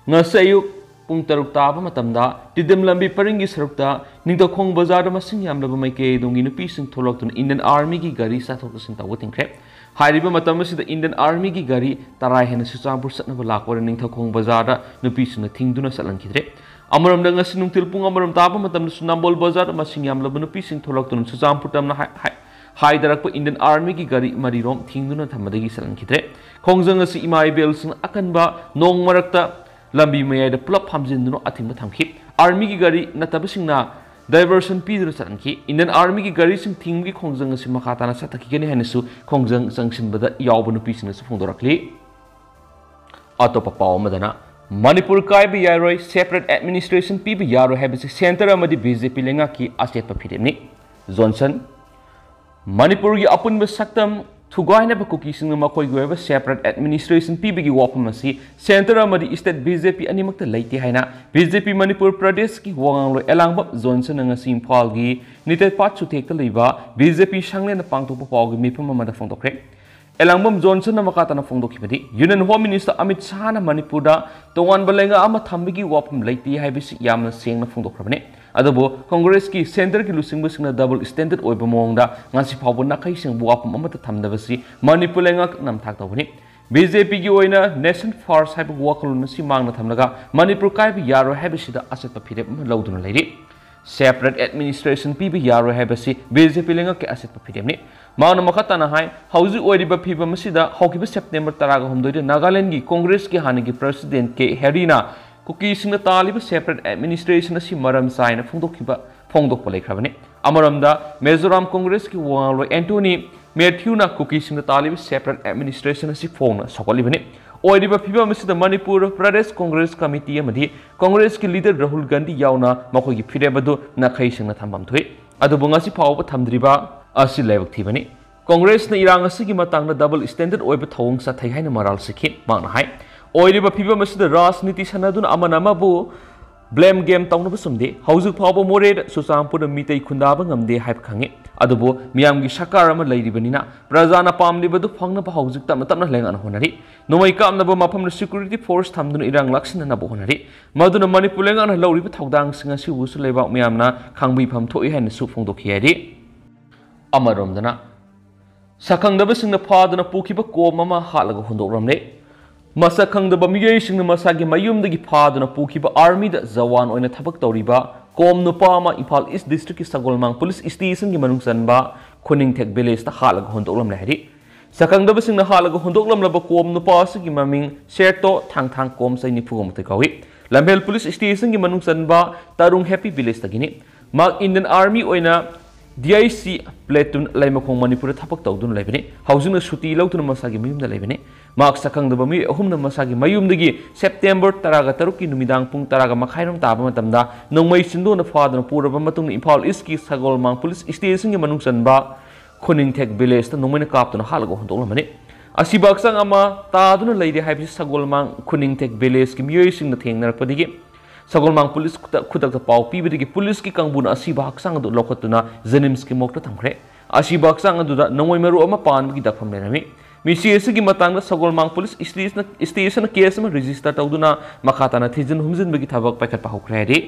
ꯉꯁꯤ ꯑꯌꯨꯛ ꯄꯨꯡ ꯇꯔꯨꯛ ꯇꯥꯕ ꯃꯇꯝꯗ ꯇꯤꯗꯤꯝ ꯂꯝꯕꯤ ꯄꯔꯤꯡꯒꯤ ꯁꯔꯨꯛꯇ ꯅꯤꯡꯊꯧꯈꯣꯡ ꯕꯖꯥꯔꯗ ꯃꯁꯤꯡ ꯌꯥꯝꯂꯕ ꯃꯥꯏꯀꯩ ꯑꯗꯣꯝꯒꯤ ꯅꯨꯄꯤꯁꯤꯡ ꯊꯣꯛꯂꯛꯇꯨꯅ Indian Army ꯒꯤ ꯒꯥꯔꯤ ꯆꯠꯊꯣꯛ ꯆꯠꯁꯤꯟ ꯇꯧꯕ ꯊꯤꯡꯈ꯭ꯔꯦ꯫ ꯍꯥꯏꯔꯤꯕ ꯃꯇꯝ ꯑꯁꯤꯗ Indian Army ꯒꯤ ꯒꯥꯔꯤ ꯇꯔꯥ ꯍꯦꯟꯅ ꯆꯨꯔꯆꯥꯟꯄꯨꯔ ꯆꯠꯅꯕ ꯂꯥꯛꯄ ꯑꯣꯏꯅ ꯅꯤꯡꯊꯧꯈꯣꯡ ꯕꯖꯥꯔꯗ ꯅꯨꯄꯤꯁꯤꯡꯅ ꯊꯤꯡꯗꯨꯅ ꯆꯠꯍꯟꯈꯤꯗ꯭ꯔꯦ꯫ ꯑꯃꯔꯣꯝꯗ, ꯉꯁꯤ ꯅꯨꯡꯊꯤꯜ ꯄꯨꯡ ꯑꯃꯔꯣꯝ ꯇꯥꯕ ꯃꯇꯝꯗꯁꯨ ꯅꯝꯕꯣꯜ ꯕꯖꯥꯔꯗ ꯃꯁꯤꯡ ꯌꯥꯝꯂꯕ ꯅꯨꯄꯤꯁꯤꯡ ꯊꯣꯛꯂꯛꯇꯨꯅ ꯆꯨꯔꯆꯥꯟꯄꯨꯔ ꯇꯝꯅ ꯍꯥꯏ-, ꯍꯥꯏ-, ꯍꯥꯏꯗꯔꯛꯄ Indian Army ꯒꯤ ꯒꯥꯔꯤ ꯃꯔꯤꯔꯣꯝ ꯊꯤꯡꯗꯨꯅ ꯊꯝꯕꯗꯒꯤ ꯆꯠꯍꯟꯈꯤꯗ꯭ꯔꯦ꯫ ꯈꯣꯡꯖꯪ ꯑꯁꯤ ꯏꯃꯥ ꯏꯕꯦꯜꯁꯤꯡ ꯑꯀꯟꯕ ꯅꯣꯡ ꯃꯔꯛꯇ ꯂꯝꯕꯤ ꯃꯌꯥꯏꯗ ꯄꯨꯂꯞ ꯐꯝꯖꯤꯟꯗꯨꯅ ꯑꯊꯤꯡꯕ ꯊꯝꯈꯤ꯫ Army ꯒꯤ ꯒꯥꯔꯤ ꯅꯠꯇꯕꯁꯤꯡꯅ diversion ꯄꯤꯗꯨꯅ ꯆꯠꯍꯟꯈꯤ꯫ Indian Army ꯒꯤ ꯒꯥꯔꯤꯁꯤꯡ ꯊꯤꯡꯕꯒꯤ ꯈꯣꯡꯖꯪ ꯑꯁꯤ ꯃꯈꯥ ꯇꯥꯅ ꯆꯠꯊꯈꯤꯒꯅꯤ ꯍꯥꯏꯅꯁꯨ ꯈꯣꯡꯖꯪ ꯆꯪꯁꯤꯟꯕꯗ ꯌꯥꯎꯕ ꯅꯨꯄꯤꯁꯤꯡꯅꯁꯨ ꯐꯣꯡꯗꯣꯔꯛꯂꯤ꯫ ꯑꯇꯣꯞꯄ ꯄꯥꯎ ꯑꯃꯗꯅ, ꯃꯅꯤꯄꯨꯔ ꯀꯥꯏꯕ ꯌꯥꯔꯣꯏ, separate administration ꯄꯤꯕ ꯌꯥꯔꯣꯏ ꯍꯥꯏꯕꯁꯤ centre ꯑꯃꯗꯤ BJP ꯂꯩꯉꯥꯛꯀꯤ ꯑꯆꯦꯠꯄ ꯐꯤꯔꯦꯞꯅꯤ꯫ ꯖꯣꯟꯁꯟ, ꯃꯅꯤꯄꯨꯔꯒꯤ ꯑꯄꯨꯟꯕ ꯁꯛꯇꯝ ꯊꯨꯒꯥꯏꯅꯕ ꯀꯨꯀꯤꯁꯤꯡꯅ ꯃꯈꯣꯏꯒꯤ ꯑꯣꯏꯕ separate administration ꯄꯤꯕꯒꯤ ꯋꯥꯐꯝ ꯑꯁꯤ centre ꯑꯃꯗꯤ state BJP ꯑꯅꯤꯃꯛꯇ ꯂꯩꯇꯦ ꯍꯥꯏꯅ BJP ꯃꯅꯤꯄꯨꯔ ꯄ꯭ꯔꯗꯦꯁꯀꯤ ꯋꯥꯉꯥꯡꯂꯣꯏ ꯑꯦꯂꯥꯡꯕꯝ ꯖꯣꯟꯁꯟꯅ ꯉꯁꯤ ꯏꯝꯐꯥꯜꯒꯤ ꯅꯤꯇꯦꯠ ꯄꯥꯠ ꯆꯨꯊꯦꯛꯇ ꯂꯩꯕ BJP ꯁꯪꯂꯦꯟꯗ ꯄꯥꯡꯊꯣꯛꯄ ꯄꯥꯎꯒꯤ ꯃꯤꯐꯝ ꯑꯃꯗ ꯐꯣꯡꯗꯣꯛꯈ꯭ꯔꯦ꯫ ꯑꯦꯂꯥꯡꯕꯝ ꯖꯣꯟꯁꯟꯅ ꯃꯈꯥ ꯇꯥꯅ ꯐꯣꯡꯗꯣꯛꯈꯤꯕꯗꯤ, Union Home Minister ꯑꯃꯤꯠ ꯁꯥꯍꯅ ꯃꯅꯤꯄꯨꯔꯗ ꯇꯣꯉꯥꯟꯕ ꯂꯩꯉꯥꯛ ꯑꯃ ꯊꯝꯕꯒꯤ ꯋꯥꯐꯝ ꯂꯩꯇꯦ ꯍꯥꯏꯕꯁꯤ ꯌꯥꯝꯅ ꯁꯦꯡꯅ ꯐꯣꯡꯗꯣꯛꯈ꯭ꯔꯕꯅꯤ꯫ ꯑꯗꯨꯕꯨ ꯀꯪꯒ꯭ꯔꯦꯁꯀꯤ centre ꯒꯤ ꯂꯨꯆꯤꯡꯕꯁꯤꯡꯅ double standard ꯑꯣꯏꯕ ꯃꯑꯣꯡꯗ ꯉꯁꯤ ꯐꯥꯎꯕ ꯅꯥꯈꯩ ꯁꯦꯡꯕ ꯋꯥꯐꯝ ꯑꯃꯠꯇ ꯊꯝꯗꯕꯁꯤ ꯃꯅꯤꯄꯨꯔ ꯂꯩꯉꯥꯛ ꯅꯝꯊꯥꯛ ꯇꯧꯕꯅꯤ꯫ BJP ꯒꯤ ꯑꯣꯏꯅ nation first ꯍꯥꯏꯕ ꯋꯥꯈꯜꯂꯣꯟ ꯑꯁꯤ ꯃꯥꯡꯗ ꯊꯝꯂꯒ ꯃꯅꯤꯄꯨꯔ ꯀꯥꯏꯕ ꯌꯥꯔꯣꯏ ꯍꯥꯏꯕꯁꯤꯗ ꯑꯆꯦꯠꯄ ꯐꯤꯔꯦꯞ ꯑꯃ ꯂꯧꯗꯨꯅ ꯂꯩꯔꯤ꯫ Separate administration ꯄꯤꯕ ꯌꯥꯔꯣꯏ ꯍꯥꯏꯕꯁꯤ BJP ꯂꯩꯉꯥꯛꯀꯤ ꯑꯆꯦꯠꯄ ꯐꯤꯔꯦꯞꯅꯤ꯫ ꯃꯍꯥꯛꯅ ꯃꯈꯥ ꯇꯥꯅ ꯍꯥꯏ, ꯍꯧꯖꯤꯛ ꯑꯣꯏꯔꯤꯕ ꯐꯤꯕꯝ ꯑꯁꯤꯗ ꯍꯧꯈꯤꯕ September ꯇꯔꯥꯒ ꯍꯨꯝꯗꯣꯏꯗ ꯅꯥꯒꯥꯂꯦꯟꯗꯒꯤ ꯀꯪꯒ꯭ꯔꯦꯁꯀꯤ ꯍꯥꯟꯅꯒꯤ president ꯀꯦ ꯍꯦꯔꯤꯅ ꯀꯨꯀꯤꯁꯤꯡꯅ ꯇꯥꯜꯂꯤꯕ separate administration ꯑꯁꯤ ꯃꯔꯝ ꯆꯥꯏꯅ ꯐꯣꯡꯗꯣꯛꯈꯤꯕ, ꯐꯣꯡꯗꯣꯛꯄ ꯂꯩꯈ꯭ꯔꯕꯅꯤ꯫ ꯑꯃꯔꯣꯝꯗ, ꯃꯤꯖꯣꯔꯥꯝ ꯀꯪꯒ꯭ꯔꯦꯁꯀꯤ ꯋꯥꯉꯥꯡꯂꯣꯏ ꯑꯦꯟꯇꯣꯅꯤ ꯃꯦꯊ꯭ꯌꯨꯅ ꯀꯨꯀꯤꯁꯤꯡꯅ ꯇꯥꯜꯂꯤꯕ separate administration ꯑꯁꯤ ꯐꯣꯡꯅ ꯁꯧꯒꯠꯂꯤꯕꯅꯤ꯫ ꯑꯣꯏꯔꯤꯕ ꯐꯤꯕꯝ ꯑꯁꯤꯗ ꯃꯅꯤꯄꯨꯔ ꯄ꯭ꯔꯗꯦꯁ ꯀꯣꯡꯒ꯭ꯔꯦꯁ ꯀꯃꯤꯇꯤ ꯑꯃꯗꯤ ꯀꯣꯡꯒ꯭ꯔꯦꯁꯀꯤ ꯂꯤꯗꯔ ꯔꯥꯍꯨꯜ ꯒꯥꯟꯙꯤ ꯌꯥꯎꯅ ꯃꯈꯣꯏꯒꯤ ꯐꯤꯔꯦꯞ ꯑꯗꯨ ꯅꯥꯈꯩ ꯁꯦꯡꯅ ꯊꯝꯐꯝ ꯊꯣꯛꯏ꯫ ꯑꯗꯨꯕꯨ ꯉꯁꯤ ꯐꯥꯎꯕ ꯊꯝꯗ꯭ꯔꯤꯕ ꯑꯁꯤ ꯂꯥꯏꯕꯛ ꯊꯤꯕꯅꯤ꯫ ꯀꯣꯡꯒ꯭ꯔꯦꯁꯅ ꯏꯔꯥꯡ ꯑꯁꯤꯒꯤ ꯃꯇꯥꯡꯗ ꯗꯕꯜ ꯁ꯭ꯇꯦꯟꯗꯔꯗ ꯑꯣꯏꯕ ꯊꯧꯑꯣꯡ ꯆꯠꯊꯩ ꯍꯥꯏꯅ ꯃꯔꯥꯜ ꯁꯤꯈꯤ꯫ ꯃꯍꯥꯛꯅ ꯍꯥꯏ, ꯑꯣꯏꯔꯤꯕ ꯐꯤꯕꯝ ꯑꯁꯤꯗ ꯔꯥꯖꯅꯤꯇꯤ ꯁꯥꯟꯅꯗꯨꯅ ꯑꯃꯅ ꯑꯃꯕꯨ ꯕ꯭ꯂꯦꯝ ꯒꯦꯝ ꯇꯧꯅꯕ ꯆꯨꯝꯗꯦ꯫ ꯍꯧꯖꯤꯛ ꯐꯥꯎꯕ ꯃꯣꯔꯦꯗ ꯆꯨꯔꯆꯥꯟꯄꯨꯔꯗ ꯃꯤꯇꯩ ꯈꯨꯟꯗꯥꯕ ꯉꯝꯗꯦ ꯍꯥꯏꯕ ꯈꯪꯉꯤ꯫ ꯑꯗꯨꯕꯨ ꯃꯤꯌꯥꯝꯒꯤ ꯁꯔꯀꯥꯔ ꯑꯃ ꯂꯩꯔꯤꯕꯅꯤꯅ ꯄ꯭ꯔꯖꯥꯅ ꯄꯥꯝꯂꯤꯕꯗꯨ ꯐꯪꯅꯕ ꯍꯧꯖꯤꯛ ꯇꯞꯅ ꯇꯞꯅ ꯂꯩꯉꯥꯛꯅ ꯍꯣꯠꯅꯔꯤ꯫ ꯅꯣꯡꯃꯩ ꯀꯥꯞꯅꯕ ꯃꯐꯝꯗ ꯁꯦꯀ꯭ꯌꯨꯔꯤꯇꯤ ꯐꯣꯔꯁ ꯊꯝꯗꯨꯅ ꯏꯔꯥꯡ ꯂꯥꯛꯁꯤꯟꯅꯅꯕ ꯍꯣꯠꯅꯔꯤ꯫ ꯃꯗꯨꯅ ꯃꯅꯤꯄꯨꯔ ꯂꯩꯉꯥꯛꯅ ꯂꯧꯔꯤꯕ ꯊꯧꯗꯥꯡꯁꯤꯡ ꯑꯁꯤꯕꯨꯁꯨ ꯂꯩꯕꯥꯛ ꯃꯤꯌꯥꯝꯅ ꯈꯪꯕꯤꯐꯝ ꯊꯣꯛꯏ ꯍꯥꯏꯅꯁꯨ ꯐꯣꯡꯗꯣꯛꯈꯤ ꯍꯥꯏꯔꯤ꯫ ꯑꯃꯔꯣꯝꯗꯅ, ꯁꯛꯈꯪꯗꯕꯁꯤꯡꯅ ꯐꯥꯗꯨꯅ ꯄꯨꯈꯤꯕ ꯀꯣꯝ ꯑꯃ ꯍꯥꯠꯂꯒ ꯍꯨꯟꯗꯣꯛꯂꯝꯂꯦ꯫ ꯃꯁꯛ ꯈꯪꯗꯕ ꯃꯤꯑꯣꯏꯁꯤꯡꯅ ꯃꯁꯥꯒꯤ ꯃꯌꯨꯝꯗꯒꯤ ꯐꯥꯗꯨꯅ ꯄꯨꯈꯤꯕ ꯑꯥꯔꯃꯤꯗ ꯖꯋꯥꯟ ꯑꯣꯏꯅ ꯊꯕꯛ ꯇꯧꯔꯤꯕ ꯀꯣꯝ ꯅꯨꯄꯥ ꯑꯃ ꯏꯝꯐꯥꯜ ꯏꯁ ꯗꯤꯁꯇ꯭ꯔꯤꯛꯀꯤ ꯁꯒꯣꯜꯃꯥꯡ ꯄꯨꯂꯤꯁ ꯁ꯭ꯇꯦꯁꯟꯒꯤ ꯃꯅꯨꯡ ꯆꯟꯕ ꯈꯨꯅꯤꯡꯊꯦꯛ ꯚꯤꯂꯦꯖꯇ ꯍꯥꯠꯂꯒ ꯍꯨꯟꯗꯣꯛꯂꯝꯂꯦ ꯍꯥꯏꯔꯤ꯫ ꯁꯛꯈꯪꯗꯕꯁꯤꯡꯅ ꯍꯥꯠꯂꯒ ꯍꯨꯟꯗꯣꯛꯂꯝꯂꯕ ꯀꯣꯝ ꯅꯨꯄꯥ ꯑꯁꯤꯒꯤ ꯃꯃꯤꯡ ꯁꯦꯔꯇꯣ ꯊꯥꯡꯊꯥꯡ ꯀꯣꯝ ꯆꯍꯤ ꯅꯤꯐꯨ ꯃꯥꯊꯣꯏ ꯀꯧꯏ꯫ ꯂꯝꯐꯦꯜ ꯄꯨꯂꯤꯁ ꯁ꯭ꯇꯦꯁꯟꯒꯤ ꯃꯅꯨꯡ ꯆꯟꯕ ꯇꯔꯨꯡ ꯍꯦꯄꯤ ꯚꯤꯂꯦꯖꯇꯒꯤꯅꯤ꯫ ꯃꯍꯥꯛ ꯏꯟꯗꯤꯌꯟ ꯑꯥꯔꯃꯤ ꯑꯣꯏꯅ ꯗꯤ ꯑꯥꯏ ꯁꯤ ꯄ꯭ꯂꯦꯇꯨꯟ ꯂꯩꯃꯈꯣꯡ ꯃꯅꯤꯄꯨꯔꯗ ꯊꯕꯛ ꯇꯧꯗꯨꯅ ꯂꯩꯕꯅꯤ꯫ ꯍꯧꯖꯤꯛꯅ ꯁꯨꯇꯤ ꯂꯧꯗꯨꯅ ꯃꯁꯥꯒꯤ ꯃꯌꯨꯝꯗ ꯂꯩꯕꯅꯤ꯫ ꯃꯍꯥꯛ ꯁꯛꯈꯪꯗꯕ ꯃꯤꯑꯣꯏ ꯑꯍꯨꯝꯅ ꯃꯁꯥꯒꯤ ꯃꯌꯨꯝꯗꯒꯤ ꯁꯦꯞꯇꯦꯝꯕꯔ ꯇꯔꯥꯒ ꯇꯔꯨꯛꯀꯤ ꯅꯨꯃꯤꯗꯥꯡ ꯄꯨꯡ ꯇꯔꯥꯒ ꯃꯈꯥꯏꯔꯣꯝ ꯇꯥꯕ ꯃꯇꯝꯗ ꯅꯣꯡꯃꯩ ꯆꯤꯟꯗꯣꯟꯅ ꯐꯥꯗꯨꯅ ꯄꯨꯔꯕ ꯃꯇꯨꯡꯗ ꯏꯝꯐꯥꯜ ꯏꯁꯀꯤ ꯁꯒꯣꯜꯃꯥꯡ ꯄꯨꯂꯤꯁ ꯁ꯭ꯇꯦꯁꯟꯒꯤ ꯃꯅꯨꯡ ꯆꯟꯕ ꯈꯨꯅꯤꯡꯊꯦꯛ ꯚꯤꯂꯦꯖꯇ ꯅꯣꯡꯃꯩꯅ ꯀꯥꯞꯇꯨꯅ ꯍꯥꯠꯂꯒ ꯍꯨꯟꯗꯣꯛꯂꯝꯕꯅꯤ꯫ ꯑꯁꯤꯕ ꯍꯛꯆꯥꯡ ꯑꯃ ꯇꯥꯗꯨꯅ ꯂꯩꯔꯦ ꯍꯥꯏꯕꯁꯤ ꯁꯒꯣꯜꯃꯥꯡ ꯈꯨꯅꯤꯡꯊꯦꯛ ꯚꯤꯂꯦꯖꯀꯤ ꯃꯤꯑꯣꯏꯁꯤꯡꯅ ꯊꯦꯡꯅꯔꯛꯄꯗꯒꯤ ꯁꯒꯣꯜꯃꯥꯡ ꯄꯨꯂꯤꯁ ꯈꯨꯗꯛ-, ꯈꯨꯗꯛꯇ ꯄꯥꯎ ꯄꯤꯕꯗꯒꯤ ꯄꯨꯂꯤꯁꯀꯤ ꯀꯥꯡꯕꯨꯅ ꯑꯁꯤꯕ ꯍꯛꯆꯥꯡ ꯑꯗꯨ ꯂꯧꯈꯠꯇꯨꯅ ꯖꯦꯅꯤꯝꯁꯀꯤ ꯃꯣꯔꯒꯇ ꯊꯝꯈ꯭ꯔꯦ꯫ ꯑꯁꯤꯕ ꯍꯛꯆꯥꯡ ꯑꯗꯨꯗ ꯅꯣꯡꯃꯩ ꯃꯔꯨ ꯑꯃ ꯄꯥꯟꯕꯒꯤ ꯗꯥꯛꯐꯝ ꯂꯩꯔꯝꯃꯤ꯫ ꯃꯤꯁꯤ ꯑꯁꯤꯒꯤ ꯃꯇꯥꯡꯗ ꯁꯒꯣꯜꯃꯥꯡ ꯄꯨꯂꯤꯁ ꯁ꯭ꯇꯦꯁꯟ, ꯁ꯭ꯇꯦꯁꯟꯅ ꯀꯦꯁ ꯑꯃ ꯔꯦꯖꯤꯁꯇꯔ ꯇꯧꯗꯨꯅ ꯃꯈꯥ ꯇꯥꯅ ꯊꯤꯖꯤꯟ ꯍꯨꯝꯖꯤꯟꯕꯒꯤ ꯊꯕꯛ ꯄꯥꯏꯈꯠꯄ ꯍꯧꯈ꯭ꯔꯦ ꯍꯥꯏꯔꯤ꯫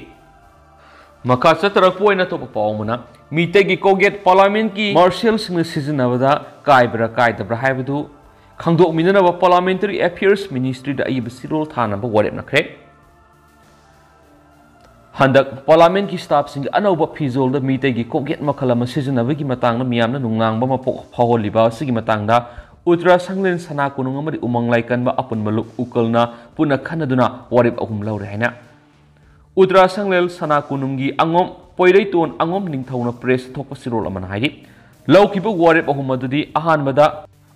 ꯃꯈꯥ ꯆꯠꯊꯔꯛꯄ ꯑꯣꯏꯅ ꯑꯇꯣꯞꯄ ꯄꯥꯎ ꯑꯃꯅ, ꯃꯤꯇꯩꯒꯤ ꯀꯣꯛꯌꯦꯠ ꯄꯥꯔꯂꯥꯃꯦꯟꯠꯀꯤ ꯃꯥꯔꯁꯦꯜꯁꯤꯡꯅ ꯁꯤꯖꯤꯟꯅꯕꯗ ꯀꯥꯏꯕ꯭ꯔꯥ ꯀꯥꯏꯗꯕ꯭ꯔꯥ ꯍꯥꯏꯕꯗꯨ ꯈꯪꯗꯣꯛꯃꯤꯟꯅꯅꯕ ꯄꯥꯔꯂꯥꯃꯦꯟꯇꯔꯤ ꯑꯦꯐꯤꯌꯔꯁ ꯃꯤꯅꯤꯁꯇ꯭ꯔꯤꯗ ꯑꯏꯕ ꯆꯦꯔꯣꯜ ꯊꯥꯅꯕ ꯋꯥꯔꯦꯞꯅꯈ꯭ꯔꯦ꯫ ꯍꯟꯗꯛ ꯄꯥꯔꯂꯥꯃꯦꯟꯠꯀꯤ ꯁ꯭ꯇꯥꯐꯁꯤꯡꯒꯤ ꯑꯅꯧꯕ ꯐꯤꯖꯣꯜꯗ ꯃꯤꯇꯩꯒꯤ ꯀꯣꯛꯌꯦꯠ ꯃꯈꯜ ꯑꯃ ꯁꯤꯖꯤꯟꯅꯕꯒꯤ ꯃꯇꯥꯡꯗ ꯃꯤꯌꯥꯝꯅ ꯅꯨꯡꯅꯥꯡꯕ ꯑꯃ ꯄꯣꯛ-, ꯐꯥꯎꯍꯜꯂꯤꯕ ꯑꯁꯤꯒꯤ ꯃꯇꯥꯡꯗ ꯎꯇ꯭ꯔꯥ ꯁꯪꯂꯦꯟ ꯁꯅꯥ ꯀꯣꯅꯨꯡ ꯑꯃꯗꯤ ꯎꯃꯪ ꯂꯥꯏꯀꯟꯕ ꯑꯄꯨꯟꯕ ꯂꯨꯞ ꯎꯀꯜꯅ ꯄꯨꯟꯅ ꯈꯟꯅꯗꯨꯅ ꯋꯥꯔꯦꯞ ꯑꯍꯨꯝ ꯂꯧꯔꯦ ꯍꯥꯏꯅ ꯎꯇ꯭ꯔꯥ ꯁꯪꯂꯦꯟ ꯁꯅꯥ ꯀꯣꯅꯨꯡꯒꯤ ꯑꯉꯣꯝ ꯄꯣꯏꯔꯩꯇꯣꯟ ꯑꯉꯣꯝ ꯅꯤꯡꯊꯧꯅ ꯄ꯭ꯔꯦꯁꯇ ꯊꯣꯛꯄ ꯆꯦꯔꯣꯜ ꯑꯃꯅ ꯍꯥꯏꯔꯤ꯫ ꯂꯧꯈꯤꯕ ꯋꯥꯔꯦꯞ ꯑꯍꯨꯝ ꯑꯗꯨꯗꯤ ꯑꯍꯥꯟꯕꯗ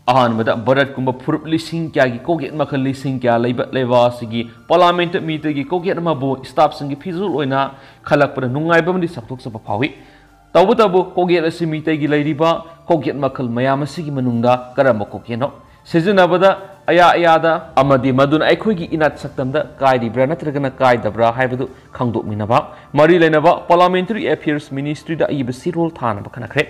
ꯑꯍꯥꯟꯕꯗ ꯚꯥꯔꯠꯀꯨꯝꯕ ꯐꯨꯔꯨꯞ ꯂꯤꯁꯤꯡ ꯀꯌꯥꯒꯤ ꯀꯣꯛꯌꯦꯠ ꯃꯈꯜ ꯂꯤꯁꯤꯡ ꯀꯌꯥ ꯂꯩꯕ ꯂꯩꯕꯥꯛ ꯑꯁꯤꯒꯤ ꯄꯥꯔꯂꯥꯃꯦꯟꯠꯇ ꯃꯤꯇꯩꯒꯤ ꯀꯣꯛꯌꯦꯠ ꯑꯃꯕꯨ staffꯁꯤꯡꯒꯤ ꯐꯤꯖꯣꯜ ꯑꯣꯏꯅ ꯈꯜꯂꯛꯄꯗ ꯅꯨꯡꯉꯥꯏꯕ ꯑꯃꯗꯤ ꯆꯥꯎꯊꯣꯛ ꯆꯥꯎꯕ ꯐꯥꯎꯏ꯫ ꯇꯧꯕꯇꯕꯨ ꯀꯣꯛꯌꯦꯠ ꯑꯁꯤ ꯃꯤꯇꯩꯒꯤ ꯂꯩꯔꯤꯕ ꯀꯣꯛꯌꯦꯠ ꯃꯈꯜ ꯃꯌꯥꯝ ꯑꯁꯤꯒꯤ ꯃꯅꯨꯡꯗ ꯀꯔꯝꯕ ꯀꯣꯛꯌꯦꯠꯅꯣ ꯁꯤꯖꯤꯟꯅꯕꯗ ꯑꯌꯥ ꯑꯌꯥꯗ ꯑꯃꯗꯤ ꯃꯗꯨꯅ ꯑꯩꯈꯣꯏꯒꯤ ꯏꯅꯥꯠ ꯁꯛꯇꯝꯗ ꯀꯥꯏꯔꯤꯕ꯭ꯔꯥ ꯅꯠꯇ꯭ꯔꯒꯅ ꯀꯥꯏꯗꯕ꯭ꯔꯥ ꯍꯥꯏꯕꯗꯨ ꯈꯪꯗꯣꯛꯃꯤꯟꯅꯕ ꯃꯔꯤ ꯂꯩꯅꯕ Parliamentary Affairs Ministryꯗ ꯑꯏꯕ ꯆꯦꯔꯣꯜ ꯊꯥꯅꯕ ꯈꯟꯅꯈ꯭ꯔꯦ꯫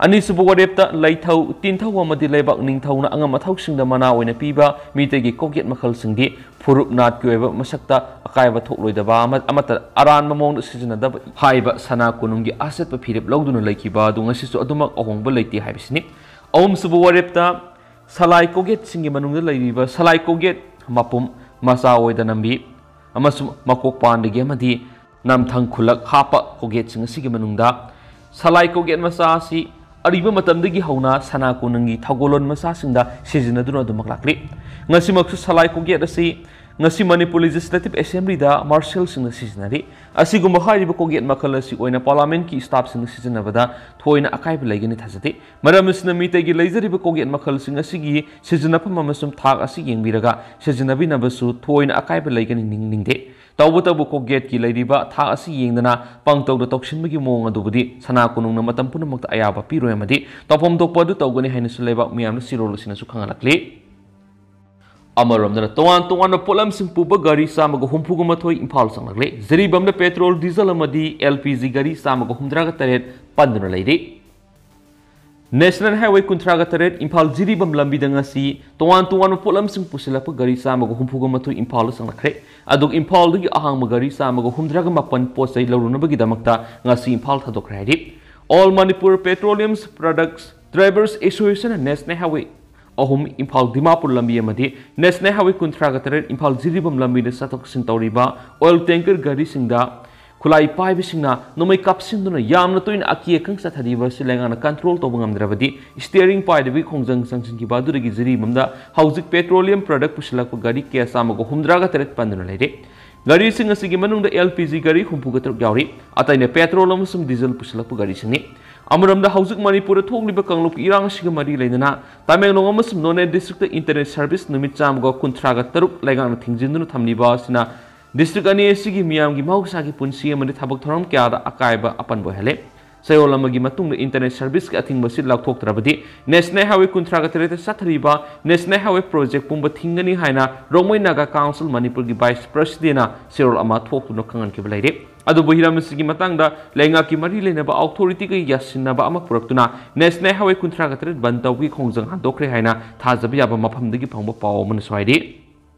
ꯑꯅꯤꯁꯨꯕ ꯋꯥꯔꯦꯞꯇ ꯂꯩꯊꯧ, ꯇꯤꯟꯊꯧ ꯑꯃꯗꯤ ꯂꯩꯕꯥꯛ ꯅꯤꯡꯊꯧꯅ ꯑꯉꯝ ꯑꯊꯧꯁꯤꯡꯗ ꯃꯅꯥ ꯑꯣꯏꯅ ꯄꯤꯕ ꯃꯤꯇꯩꯒꯤ ꯀꯣꯛꯌꯦꯠ ꯃꯈꯜꯁꯤꯡꯗꯤ ꯐꯨꯔꯨꯞ ꯅꯥꯠꯀꯤ ꯑꯣꯏꯕ ꯃꯁꯛꯇ ꯑꯀꯥꯏꯕ ꯊꯣꯛꯂꯣꯏꯗꯕ ꯑꯃ-, ꯑꯃꯠꯇ ꯑꯔꯥꯟꯕ ꯃꯑꯣꯡꯗ ꯁꯤꯖꯤꯟꯅꯗꯕ ꯍꯥꯏꯕ ꯁꯅꯥ ꯀꯣꯅꯨꯡꯒꯤ ꯑꯆꯦꯠꯄ ꯐꯤꯔꯦꯞ ꯂꯧꯗꯨꯅ ꯂꯩꯈꯤꯕ ꯑꯗꯨ ꯉꯁꯤꯁꯨ ꯑꯗꯨꯃꯛ ꯑꯍꯣꯡꯕ ꯂꯩꯇꯦ ꯍꯥꯏꯕꯁꯤꯅꯤ꯫ ꯑꯍꯨꯝꯁꯨꯕ ꯋꯥꯔꯦꯞꯇ ꯁꯂꯥꯏ ꯀꯣꯛꯌꯦꯠꯁꯤꯡꯒꯤ ꯃꯅꯨꯡꯗ ꯂꯩꯔꯤꯕ ꯁꯂꯥꯏ ꯀꯣꯛꯌꯦꯠ ꯃꯄꯨꯝ ꯃꯆꯥ ꯑꯣꯏꯗ ꯅꯝꯕꯤ ꯑꯃꯁꯨꯡ ꯃꯀꯣꯛ ꯄꯥꯟꯗꯒꯤ ꯑꯃꯗꯤ ꯅꯝꯊꯪ ꯈꯨꯜꯂꯛ ꯍꯥꯞꯄ ꯀꯣꯛꯌꯦꯠꯁꯤꯡ ꯑꯁꯤꯒꯤ ꯃꯅꯨꯡꯗ ꯁꯂꯥꯏ ꯀꯣꯛꯌꯦꯠ ꯃꯆꯥ ꯑꯁꯤ ꯑꯔꯤꯕ ꯃꯇꯝꯗꯒꯤ ꯍꯧꯅ ꯁꯅꯥ ꯀꯣꯅꯨꯡꯒꯤ ꯊꯧꯒꯜꯂꯣꯟ ꯃꯆꯥꯁꯤꯡꯗ ꯁꯤꯖꯤꯟꯅꯗꯨꯅ ꯑꯗꯨꯃꯛ ꯂꯥꯛꯂꯤ꯫ ꯉꯁꯤꯃꯛꯁꯨ ꯁꯂꯥꯏ ꯀꯣꯛꯌꯦꯠ ꯑꯁꯤ ꯉꯁꯤ ꯃꯅꯤꯄꯨꯔ Legislative Assemblyꯗ Martialꯁꯤꯡꯅ ꯁꯤꯖꯤꯟꯅꯔꯤ꯫ ꯑꯁꯤꯒꯨꯝꯕ ꯍꯥꯏꯔꯤꯕ ꯀꯣꯛꯌꯦꯠ ꯃꯈꯜ ꯑꯁꯤ ꯑꯣꯏꯅ Parliamentꯀꯤ staffꯁꯤꯡꯅ ꯁꯤꯖꯤꯟꯅꯕꯗ ꯊꯣꯏꯅ ꯑꯀꯥꯏꯕ ꯂꯩꯒꯅꯤ ꯊꯥꯖꯗꯦ꯫ ꯃꯔꯝ ꯑꯁꯤꯅ ꯃꯤꯇꯩꯒꯤ ꯂꯩꯖꯔꯤꯕ ꯀꯣꯛꯌꯦꯠ ꯃꯈꯜꯁꯤꯡ ꯑꯁꯤꯒꯤ ꯁꯤꯖꯤꯟꯅꯐꯝ ꯑꯃꯁꯨꯡ ꯊꯥꯛ ꯑꯁꯤ ꯌꯦꯡꯕꯤꯔꯒ ꯁꯤꯖꯤꯟꯅꯕꯤꯅꯕꯁꯨ ꯊꯣꯏꯅ ꯑꯀꯥꯏꯕ ꯂꯩꯒꯅꯤ ꯅꯤꯡꯅꯤꯡꯗꯦ꯫ ꯇꯧꯕꯇꯕꯨ ꯀꯣꯛꯌꯦꯠꯀꯤ ꯂꯩꯔꯤꯕ ꯊꯥꯛ ꯑꯁꯤ ꯌꯦꯡꯗꯅ ꯄꯪꯇꯧꯗ ꯇꯧꯁꯤꯟꯕꯒꯤ ꯃꯑꯣꯡ ꯑꯗꯨꯕꯨꯗꯤ ꯁꯅꯥ ꯀꯣꯅꯨꯡꯅ ꯃꯇꯝ ꯄꯨꯝꯅꯃꯛꯇ ꯑꯌꯥꯕ ꯄꯤꯔꯣꯏ ꯑꯃꯗꯤ ꯇꯧꯐꯝ ꯊꯣꯛꯄ ꯑꯗꯨ ꯇꯧꯒꯅꯤ ꯍꯥꯏꯅꯁꯨ ꯂꯩꯕꯥꯛ ꯃꯤꯌꯥꯝꯅ ꯆꯦꯔꯣꯜ ꯑꯁꯤꯅꯁꯨ ꯈꯪꯍꯜꯂꯛꯂꯤ꯫ ꯑꯃꯔꯣꯝꯗꯅ ꯇꯣꯉꯥꯟ ꯇꯣꯉꯥꯟꯕ ꯄꯣꯠꯂꯝꯁꯤꯡ ꯄꯨꯕ ꯒꯥꯔꯤ ꯆꯥꯝꯃꯒ ꯍꯨꯝꯐꯨꯒ ꯃꯥꯊꯣꯏ ꯏꯝꯐꯥꯜ ꯆꯪꯂꯛꯂꯦ꯫ ꯖꯤꯔꯤꯕꯥꯝꯗ petrol, diesel ꯑꯃꯗꯤ LPG ꯒꯥꯔꯤ ꯆꯥꯝꯃꯒ ꯍꯨꯝꯗ꯭ꯔꯥꯒ ꯇꯔꯦꯠ ꯄꯟꯗꯨꯅ ꯂꯩꯔꯤ꯫ National Highway ꯀꯨꯟꯊ꯭ꯔꯥꯒ ꯇꯔꯦꯠ ꯏꯝꯐꯥꯜ ꯖꯤꯔꯤꯕꯥꯝ ꯂꯝꯕꯤꯗ ꯉꯁꯤ ꯇꯣꯉꯥꯟ ꯇꯣꯉꯥꯟꯕ ꯄꯣꯠꯂꯝꯁꯤꯡ ꯄꯨꯁꯤꯜꯂꯛꯄ ꯒꯥꯔꯤ ꯆꯥꯝꯃꯒ ꯍꯨꯝꯐꯨꯒ ꯃꯥꯊꯣꯏ ꯏꯝꯐꯥꯜꯗ ꯆꯪꯂꯛꯈ꯭ꯔꯦ꯫ ꯑꯗꯨꯒ ꯏꯝꯐꯥꯜꯗꯒꯤ ꯑꯍꯥꯡꯕ ꯒꯥꯔꯤ ꯆꯥꯝꯃꯒ ꯍꯨꯝꯗ꯭ꯔꯥꯒ ꯃꯥꯄꯟ ꯄꯣꯠ ꯆꯩ ꯂꯧꯔꯨꯅꯕꯒꯤꯗꯃꯛꯇ ꯉꯁꯤ ꯏꯝꯐꯥꯜ ꯊꯥꯗꯣꯛꯈ꯭ꯔꯦ ꯍꯥꯏꯔꯤ꯫ All Manipur Petroleum Products Drivers Association National Highway ꯑꯍꯨꯝ ꯏꯝꯐꯥꯜ ꯗꯤꯃꯥꯄꯨꯔ ꯂꯝꯕꯤ ꯑꯃꯗꯤ National Highway ꯀꯨꯟꯊ꯭ꯔꯥꯒ ꯇꯔꯦꯠ ꯏꯝꯐꯥꯜ ꯖꯤꯔꯤꯕꯥꯝ ꯂꯝꯕꯤꯗ ꯆꯠꯊꯣꯛ ꯆꯠꯁꯤꯟ ꯇꯧꯔꯤꯕ oil tanker ꯒꯥꯔꯤꯁꯤꯡꯗ ꯈꯨꯠꯂꯥꯏ ꯄꯥꯏꯕꯁꯤꯡꯅ ꯅꯣꯡꯃꯩ ꯀꯥꯞꯁꯤꯟꯗꯨꯅ ꯌꯥꯝꯅ ꯇꯣꯏꯅ ꯑꯀꯤ ꯑꯈꯪ ꯆꯠꯊꯔꯤꯕ ꯑꯁꯤ ꯂꯩꯉꯥꯛꯅ control ꯇꯧꯕ ꯉꯝꯗ꯭ꯔꯕꯗꯤ steering ꯄꯥꯏꯗꯕꯒꯤ ꯈꯣꯡꯖꯪ ꯆꯪꯁꯤꯟꯈꯤꯕ ꯑꯗꯨꯗꯒꯤ ꯖꯤꯔꯤꯕꯥꯝꯗ ꯍꯧꯖꯤꯛ petroleum product ꯄꯨꯁꯤꯜꯂꯛꯄ ꯒꯥꯔꯤ ꯀꯌꯥ ꯆꯥꯝꯃꯒ ꯍꯨꯝꯗ꯭ꯔꯥꯒ ꯇꯔꯦꯠ ꯄꯟꯗꯨꯅ ꯂꯩꯔꯦ꯫ ꯒꯥꯔꯤꯁꯤꯡ ꯑꯁꯤꯒꯤ ꯃꯅꯨꯡꯗ LPG ꯒꯥꯔꯤ ꯍꯨꯝꯐꯨꯒ ꯇꯔꯨꯛ ꯌꯥꯎꯔꯤ꯫ ꯑꯇꯩꯅ petrol ꯑꯃꯁꯨꯡ diesel ꯄꯨꯁꯤꯜꯂꯛꯄ ꯒꯥꯔꯤꯁꯤꯡꯅꯤ꯫ ꯑꯃꯔꯣꯝꯗ, ꯍꯧꯖꯤꯛ ꯃꯅꯤꯄꯨꯔꯗ ꯊꯣꯛꯂꯤꯕ ꯀꯥꯡꯂꯨꯞꯀꯤ ꯏꯔꯥꯡ ꯑꯁꯤꯒ ꯃꯔꯤ ꯂꯩꯅꯅ ꯇꯃꯦꯡꯂꯣꯡ ꯑꯃꯁꯨꯡ ꯅꯣꯅꯦ district ꯇ internet service ꯅꯨꯃꯤꯠ ꯆꯥꯝꯃꯒ ꯀꯨꯟꯊ꯭ꯔꯥꯒ ꯇꯔꯨꯛ ꯂꯩꯉꯥꯛꯅ ꯊꯤꯡꯖꯤꯟꯗꯨꯅ ꯊꯝꯂꯤꯕ ꯑꯁꯤꯅ district ꯑꯅꯤ ꯑꯁꯤꯒꯤ ꯃꯤꯌꯥꯝꯒꯤ ꯃꯍꯧꯁꯥꯒꯤ ꯄꯨꯟꯁꯤ ꯑꯃꯗꯤ ꯊꯕꯛ ꯊꯧꯔꯝ ꯀꯌꯥꯗ ꯑꯀꯥꯏꯕ ꯑꯄꯟꯕ ꯑꯣꯏꯍꯜꯂꯦ꯫ ꯆꯌꯣꯜ ꯑꯃꯒꯤ ꯃꯇꯨꯡꯗ internet service ꯀꯤ ꯑꯊꯤꯡꯕ ꯑꯁꯤ ꯂꯧꯊꯣꯛꯇ꯭ꯔꯕꯗꯤ National Highway ꯀꯨꯟꯊ꯭ꯔꯥꯒ ꯇꯔꯦꯠꯇ ꯆꯠꯊꯔꯤꯕ National Highway project ꯄꯨꯝꯕ ꯊꯤꯡꯒꯅꯤ ꯍꯥꯏꯅ ꯔꯣꯡꯃꯩ ꯅꯥꯒꯥ Council ꯃꯅꯤꯄꯨꯔꯒꯤ vice president ꯅ ꯆꯦꯔꯣꯜ ꯑꯃ ꯊꯣꯛꯇꯨꯅ ꯈꯪꯍꯟꯈꯤꯕ ꯂꯩꯔꯦ꯫ ꯑꯗꯨꯕꯨ ꯍꯤꯔꯝ ꯑꯁꯤꯒꯤ ꯃꯇꯥꯡꯗ ꯂꯩꯉꯥꯛꯀꯤ ꯃꯔꯤ ꯂꯩꯅꯕ authority ꯒ ꯌꯥꯁꯤꯟꯅꯕ ꯑꯃ ꯄꯨꯔꯛꯇꯨꯅ National Highway ꯀꯨꯟꯊ꯭ꯔꯥꯒ ꯇꯔꯦꯠ ꯕꯟ ꯇꯧꯕꯒꯤ ꯈꯣꯡꯖꯪ ꯍꯟꯗꯣꯛꯈ꯭ꯔꯦ ꯍꯥꯏꯅ ꯊꯥꯖꯕ ꯌꯥꯕ ꯃꯐꯝꯗꯒꯤ ꯐꯪꯕ ꯄꯥꯎ ꯑꯃꯅꯁꯨ ꯍꯥꯏꯔꯤ꯫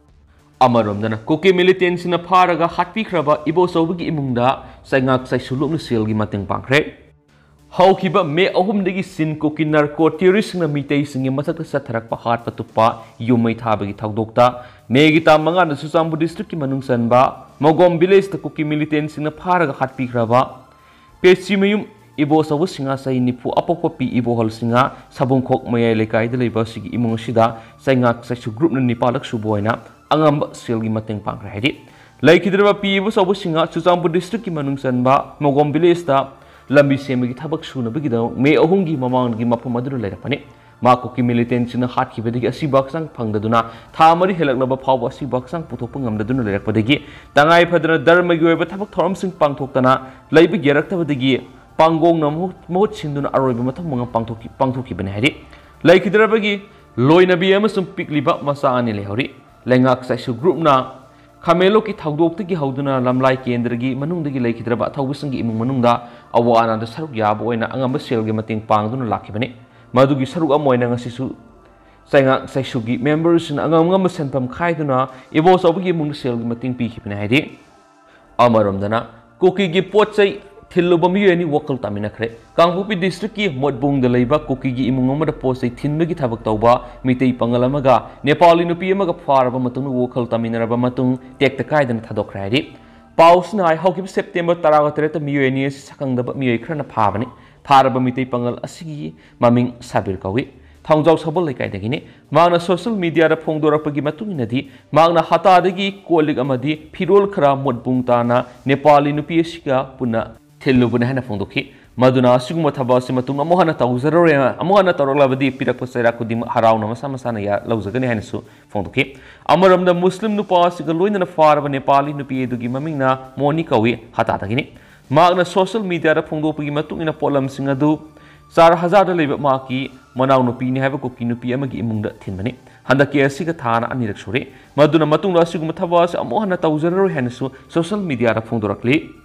ꯑꯃꯔꯣꯝꯗꯅ, ꯀꯨꯀꯤ militant ꯁꯤꯡꯅ ꯐꯥꯔꯒ ꯍꯥꯠꯄꯤꯈ꯭ꯔꯕ ꯏꯕꯣꯆꯧꯕꯒꯤ ꯏꯃꯨꯡꯗ ꯆꯩꯉꯥꯛ ꯆꯩꯁꯨ ꯂꯨꯞꯅ ꯁꯦꯜꯒꯤ ꯃꯇꯦꯡ ꯄꯥꯡꯈ꯭ꯔꯦ꯫ ꯍꯧꯈꯤꯕ ꯃꯦ ꯑꯍꯨꯝꯗꯒꯤ ꯆꯤꯟ ꯀꯨꯀꯤ narco terrorist ꯁꯤꯡꯅ ꯃꯤꯇꯩꯁꯤꯡꯒꯤ ꯃꯊꯛꯇ ꯆꯠꯊꯔꯛꯄ ꯍꯥꯠꯄ ꯇꯨꯞꯄ, ꯌꯨꯝ ꯃꯩ ꯊꯥꯕꯒꯤ ꯊꯧꯗꯣꯛꯇ ꯃꯦꯒꯤ ꯇꯥꯡ ꯃꯉꯥꯗ ꯆꯨꯔꯆꯥꯟꯄꯨꯔ district ꯀꯤ ꯃꯅꯨꯡ ꯆꯟꯕ ꯃꯣꯒꯣꯝ village ꯇ ꯀꯨꯀꯤ militant ꯁꯤꯡꯅ ꯐꯥꯔꯒ ꯍꯥꯠꯄꯤꯈ꯭ꯔꯕ ꯄꯦꯆꯤꯃꯌꯨꯝ ꯏꯕꯣꯆꯧꯕ ꯁꯤꯡꯍ ꯆꯍꯤ ꯅꯤꯐꯨ, ꯑꯄꯣꯛꯄ ꯄꯤ ꯏꯕꯣꯍꯜ ꯁꯤꯡꯍ, ꯁꯥꯕꯨꯡꯈꯣꯛ ꯃꯌꯥꯏ ꯂꯩꯀꯥꯏꯗ ꯂꯩꯕ ꯑꯁꯤꯒꯤ ꯏꯃꯨꯡ ꯑꯁꯤꯗ ꯆꯩꯉꯥꯛ ꯆꯩꯁꯨ group ꯅ ꯅꯤꯄꯥꯜꯂꯛ ꯁꯨꯕ ꯑꯣꯏꯅ ꯑꯉꯝꯕ ꯁꯦꯜꯒꯤ ꯃꯇꯦꯡ ꯄꯥꯡꯈ꯭ꯔꯦ ꯍꯥꯏꯔꯤ꯫ ꯂꯩꯈꯤꯗ꯭ꯔꯕ ꯄꯤ ꯏꯕꯣꯆꯧꯕ ꯁꯤꯡꯍ ꯆꯨꯔꯆꯥꯟꯄꯨꯔ district ꯀꯤ ꯃꯅꯨꯡ ꯆꯟꯕ ꯃꯣꯒꯣꯝ village ꯇ ꯂꯝꯕꯤ ꯁꯦꯝꯕꯒꯤ ꯊꯕꯛ ꯁꯨꯅꯕꯒꯤꯗꯃꯛ ꯃꯦ ꯑꯍꯨꯝꯒꯤ ꯃꯃꯥꯡꯗꯒꯤ ꯃꯐꯝ ꯑꯗꯨꯗ ꯂꯩꯔꯛꯄꯅꯤ꯫ ꯃꯥ ꯀꯨꯀꯤ militant ꯁꯤꯡꯅ ꯍꯥꯠꯈꯤꯕꯗꯒꯤ ꯑꯁꯤꯕ ꯍꯛꯆꯥꯡ ꯐꯪꯗꯗꯨꯅ ꯊꯥ ꯃꯔꯤ ꯍꯦꯜꯂꯛꯂꯕ ꯐꯥꯎꯕ ꯑꯁꯤꯕ ꯍꯛꯆꯥꯡ ꯄꯨꯊꯣꯛꯄ ꯉꯝꯗꯗꯨꯅ ꯂꯩꯔꯛꯄꯗꯒꯤ ꯇꯉꯥꯏ ꯐꯗꯅ ꯙꯔꯃꯒꯤ ꯑꯣꯏꯕ ꯊꯕꯛ ꯊꯧꯔꯝꯁꯤꯡ ꯄꯥꯡꯊꯣꯛꯇꯅ ꯂꯩꯕ ꯌꯥꯔꯛꯇꯕꯗꯒꯤ ꯄꯥꯡꯒꯣꯡꯅ ꯃꯍꯨꯠ, ꯃꯍꯨꯠ ꯁꯤꯟꯗꯨꯅ ꯑꯔꯣꯏꯕ ꯃꯊꯧ ꯃꯉꯥ ꯄꯥꯡꯊꯣꯛꯈꯤ-, ꯄꯥꯡꯊꯣꯛꯈꯤꯕꯅꯤ ꯍꯥꯏꯔꯤ꯫ ꯂꯩꯈꯤꯗ꯭ꯔꯕꯒꯤ ꯂꯣꯏꯅꯕꯤ ꯑꯃꯁꯨꯡ ꯄꯤꯛꯂꯤꯕ ꯃꯆꯥ ꯑꯅꯤ ꯂꯩꯍꯧꯔꯤ꯫ ꯂꯩꯉꯥꯛ ꯆꯩꯁꯨ group ꯅ ꯈꯥꯃꯦꯟꯂꯣꯛꯀꯤ ꯊꯧꯗꯣꯛꯇꯒꯤ ꯍꯧꯗꯨꯅ ꯂꯝꯂꯥꯏ ꯀꯦꯟꯗ꯭ꯔꯒꯤ ꯃꯅꯨꯡꯗꯒꯤ ꯂꯩꯈꯤꯗ꯭ꯔꯕ ꯑꯊꯧꯕꯁꯤꯡꯒꯤ ꯏꯃꯨꯡ ꯃꯅꯨꯡꯗ ꯑꯋꯥ ꯑꯅꯥꯗ ꯁꯔꯨꯛ ꯌꯥꯕ ꯑꯣꯏꯅ ꯑꯉꯝꯕ ꯁꯦꯜꯒꯤ ꯃꯇꯦꯡ ꯄꯥꯡꯗꯨꯅ ꯂꯥꯛꯈꯤꯕꯅꯤ꯫ ꯃꯗꯨꯒꯤ ꯁꯔꯨꯛ ꯑꯃ ꯑꯣꯏꯅ ꯉꯁꯤꯁꯨ ꯆꯩꯉꯥꯛ ꯆꯩꯁꯨꯒꯤ member ꯁꯤꯡꯅ ꯑꯉꯝ ꯑꯉꯝꯕ ꯁꯦꯟꯐꯝ ꯈꯥꯏꯗꯨꯅ ꯏꯕꯣꯆꯧꯕꯒꯤ ꯏꯃꯨꯡꯗ ꯁꯦꯜꯒꯤ ꯃꯇꯦꯡ ꯄꯤꯈꯤꯕꯅꯤ ꯍꯥꯏꯔꯤ꯫ ꯑꯃꯔꯣꯝꯗꯅ, ꯀꯨꯀꯤꯒꯤ ꯄꯣꯠ ꯆꯩ ꯊꯤꯜꯂꯨꯕ ꯃꯤꯑꯣꯏ ꯑꯅꯤ ꯋꯥꯈꯜ ꯇꯥꯃꯤꯟꯅꯈ꯭ꯔꯦ꯫ ꯀꯥꯡꯄꯣꯛꯄꯤ district ꯀꯤ ꯃꯣꯠꯕꯨꯡꯗ ꯂꯩꯕ ꯀꯨꯀꯤꯒꯤ ꯏꯃꯨꯡ ꯑꯃꯗ ꯄꯣꯠ ꯆꯩ ꯊꯤꯟꯕꯒꯤ ꯊꯕꯛ ꯇꯧꯕ ꯃꯤꯇꯩ ꯄꯥꯉꯜ ꯑꯃꯒ ꯅꯦꯄꯥꯂꯤ ꯅꯨꯄꯤ ꯑꯃꯒ ꯐꯥꯔꯕ ꯃꯇꯨꯡꯗ ꯋꯥꯈꯜ ꯇꯥꯃꯤꯟꯅꯔꯕ ꯃꯇꯨꯡ ꯇꯦꯛꯇ ꯀꯥꯏꯗꯅ ꯊꯥꯗꯣꯛꯈ꯭ꯔꯦ ꯍꯥꯏꯔꯤ꯫ ꯄꯥꯎꯁꯤꯅ ꯍꯥꯏ, ꯍꯧꯈꯤꯕ September ꯇꯔꯥꯒ ꯇꯔꯦꯠꯇ ꯃꯤꯑꯣꯏ ꯑꯅꯤ ꯑꯁꯤ ꯁꯛꯈꯪꯗꯕ ꯃꯤꯑꯣꯏ ꯈꯔꯅ ꯐꯥꯕꯅꯤ꯫ ꯐꯥꯔꯕ ꯃꯤꯇꯩ ꯄꯥꯉꯜ ꯑꯁꯤꯒꯤ ꯃꯃꯤꯡ ꯁꯥꯕꯤꯔ ꯀꯧꯏ꯫ ꯊꯣꯡꯖꯥꯎ ꯁꯒꯣꯜ ꯂꯩꯀꯥꯏꯗꯒꯤꯅꯤ꯫ ꯃꯍꯥꯛꯅ social media ꯗ ꯐꯣꯡꯗꯣꯔꯛꯄꯒꯤ ꯃꯇꯨꯡ ꯏꯟꯅꯗꯤ, ꯃꯍꯥꯛꯅ ꯍꯇꯥꯗꯒꯤ ꯀꯣꯜ ꯂꯤꯛ ꯑꯃꯗꯤ ꯐꯤꯔꯣꯜ ꯈꯔ ꯃꯣꯠꯕꯨꯡ ꯇꯥꯅ ꯅꯦꯄꯥꯂꯤ ꯅꯨꯄꯤ ꯑꯁꯤꯒ ꯄꯨꯟꯅ ꯊꯤꯜꯂꯨꯕꯅꯤ ꯍꯥꯏꯅ ꯐꯣꯡꯗꯣꯛꯈꯤ꯫ ꯃꯗꯨꯅ ꯑꯁꯤꯒꯨꯝꯕ ꯊꯕꯛ ꯑꯁꯤ ꯃꯇꯨꯡ ꯑꯃꯨꯛ ꯍꯟꯅ ꯇꯧꯖꯔꯔꯣꯏ, ꯑꯃꯨꯛ ꯍꯟꯅ ꯇꯧꯔꯛꯂꯕꯗꯤ ꯄꯤꯔꯛꯄ ꯆꯩꯔꯥꯛ ꯈꯨꯗꯤꯡꯃꯛ ꯍꯔꯥꯎꯅ ꯃꯁꯥ ꯃꯁꯥꯅ ꯌꯥ-, ꯂꯧꯖꯒꯅꯤ ꯍꯥꯏꯅꯁꯨ ꯐꯣꯡꯗꯣꯛꯈꯤ꯫ ꯑꯃꯔꯣꯝꯗ ꯃꯨꯁꯂꯤꯝ ꯅꯨꯄꯥ ꯑꯁꯤꯒ ꯂꯣꯏꯅꯅ ꯐꯥꯔꯕ ꯅꯦꯄꯥꯂꯤ ꯅꯨꯄꯤ ꯑꯗꯨꯒꯤ ꯃꯃꯤꯡꯅ ꯃꯣꯅꯤ ꯀꯧꯏ, ꯍꯇꯥꯗꯒꯤꯅꯤ꯫ ꯃꯍꯥꯛꯅ ꯁꯣꯁꯤꯌꯦꯜ ꯃꯤꯗꯤꯌꯥꯗ ꯐꯣꯡꯗꯣꯛꯄꯒꯤ ꯃꯇꯨꯡ ꯏꯟꯅ ꯄꯣꯠꯂꯝꯁꯤꯡ ꯑꯗꯨ ꯆꯥꯔ ꯍꯖꯥꯔꯗ ꯂꯩꯕ ꯃꯍꯥꯛꯀꯤ ꯃꯅꯥꯎꯅꯨꯄꯤꯅꯤ ꯍꯥꯏꯕ ꯀꯨꯀꯤ ꯅꯨꯄꯤ ꯑꯃꯒꯤ ꯏꯃꯨꯡꯗ ꯊꯤꯟꯕꯅꯤ꯫ ꯍꯟꯗꯛꯀꯤ ꯑꯁꯤꯒ ꯊꯥꯅ ꯑꯅꯤꯔꯛ ꯁꯨꯔꯦ꯫ ꯃꯗꯨꯅ ꯃꯇꯨꯡꯗ ꯑꯁꯤꯒꯨꯝꯕ ꯊꯕꯛ ꯑꯁꯤ ꯑꯃꯨꯛ ꯍꯟꯅ ꯇꯧꯖꯔꯔꯣꯏ ꯍꯥꯏꯅꯁꯨ ꯁꯣꯁꯤꯌꯦꯜ ꯃꯤꯗꯤꯌꯥꯗ ꯐꯣꯡꯗꯣꯔꯛꯂꯤ꯫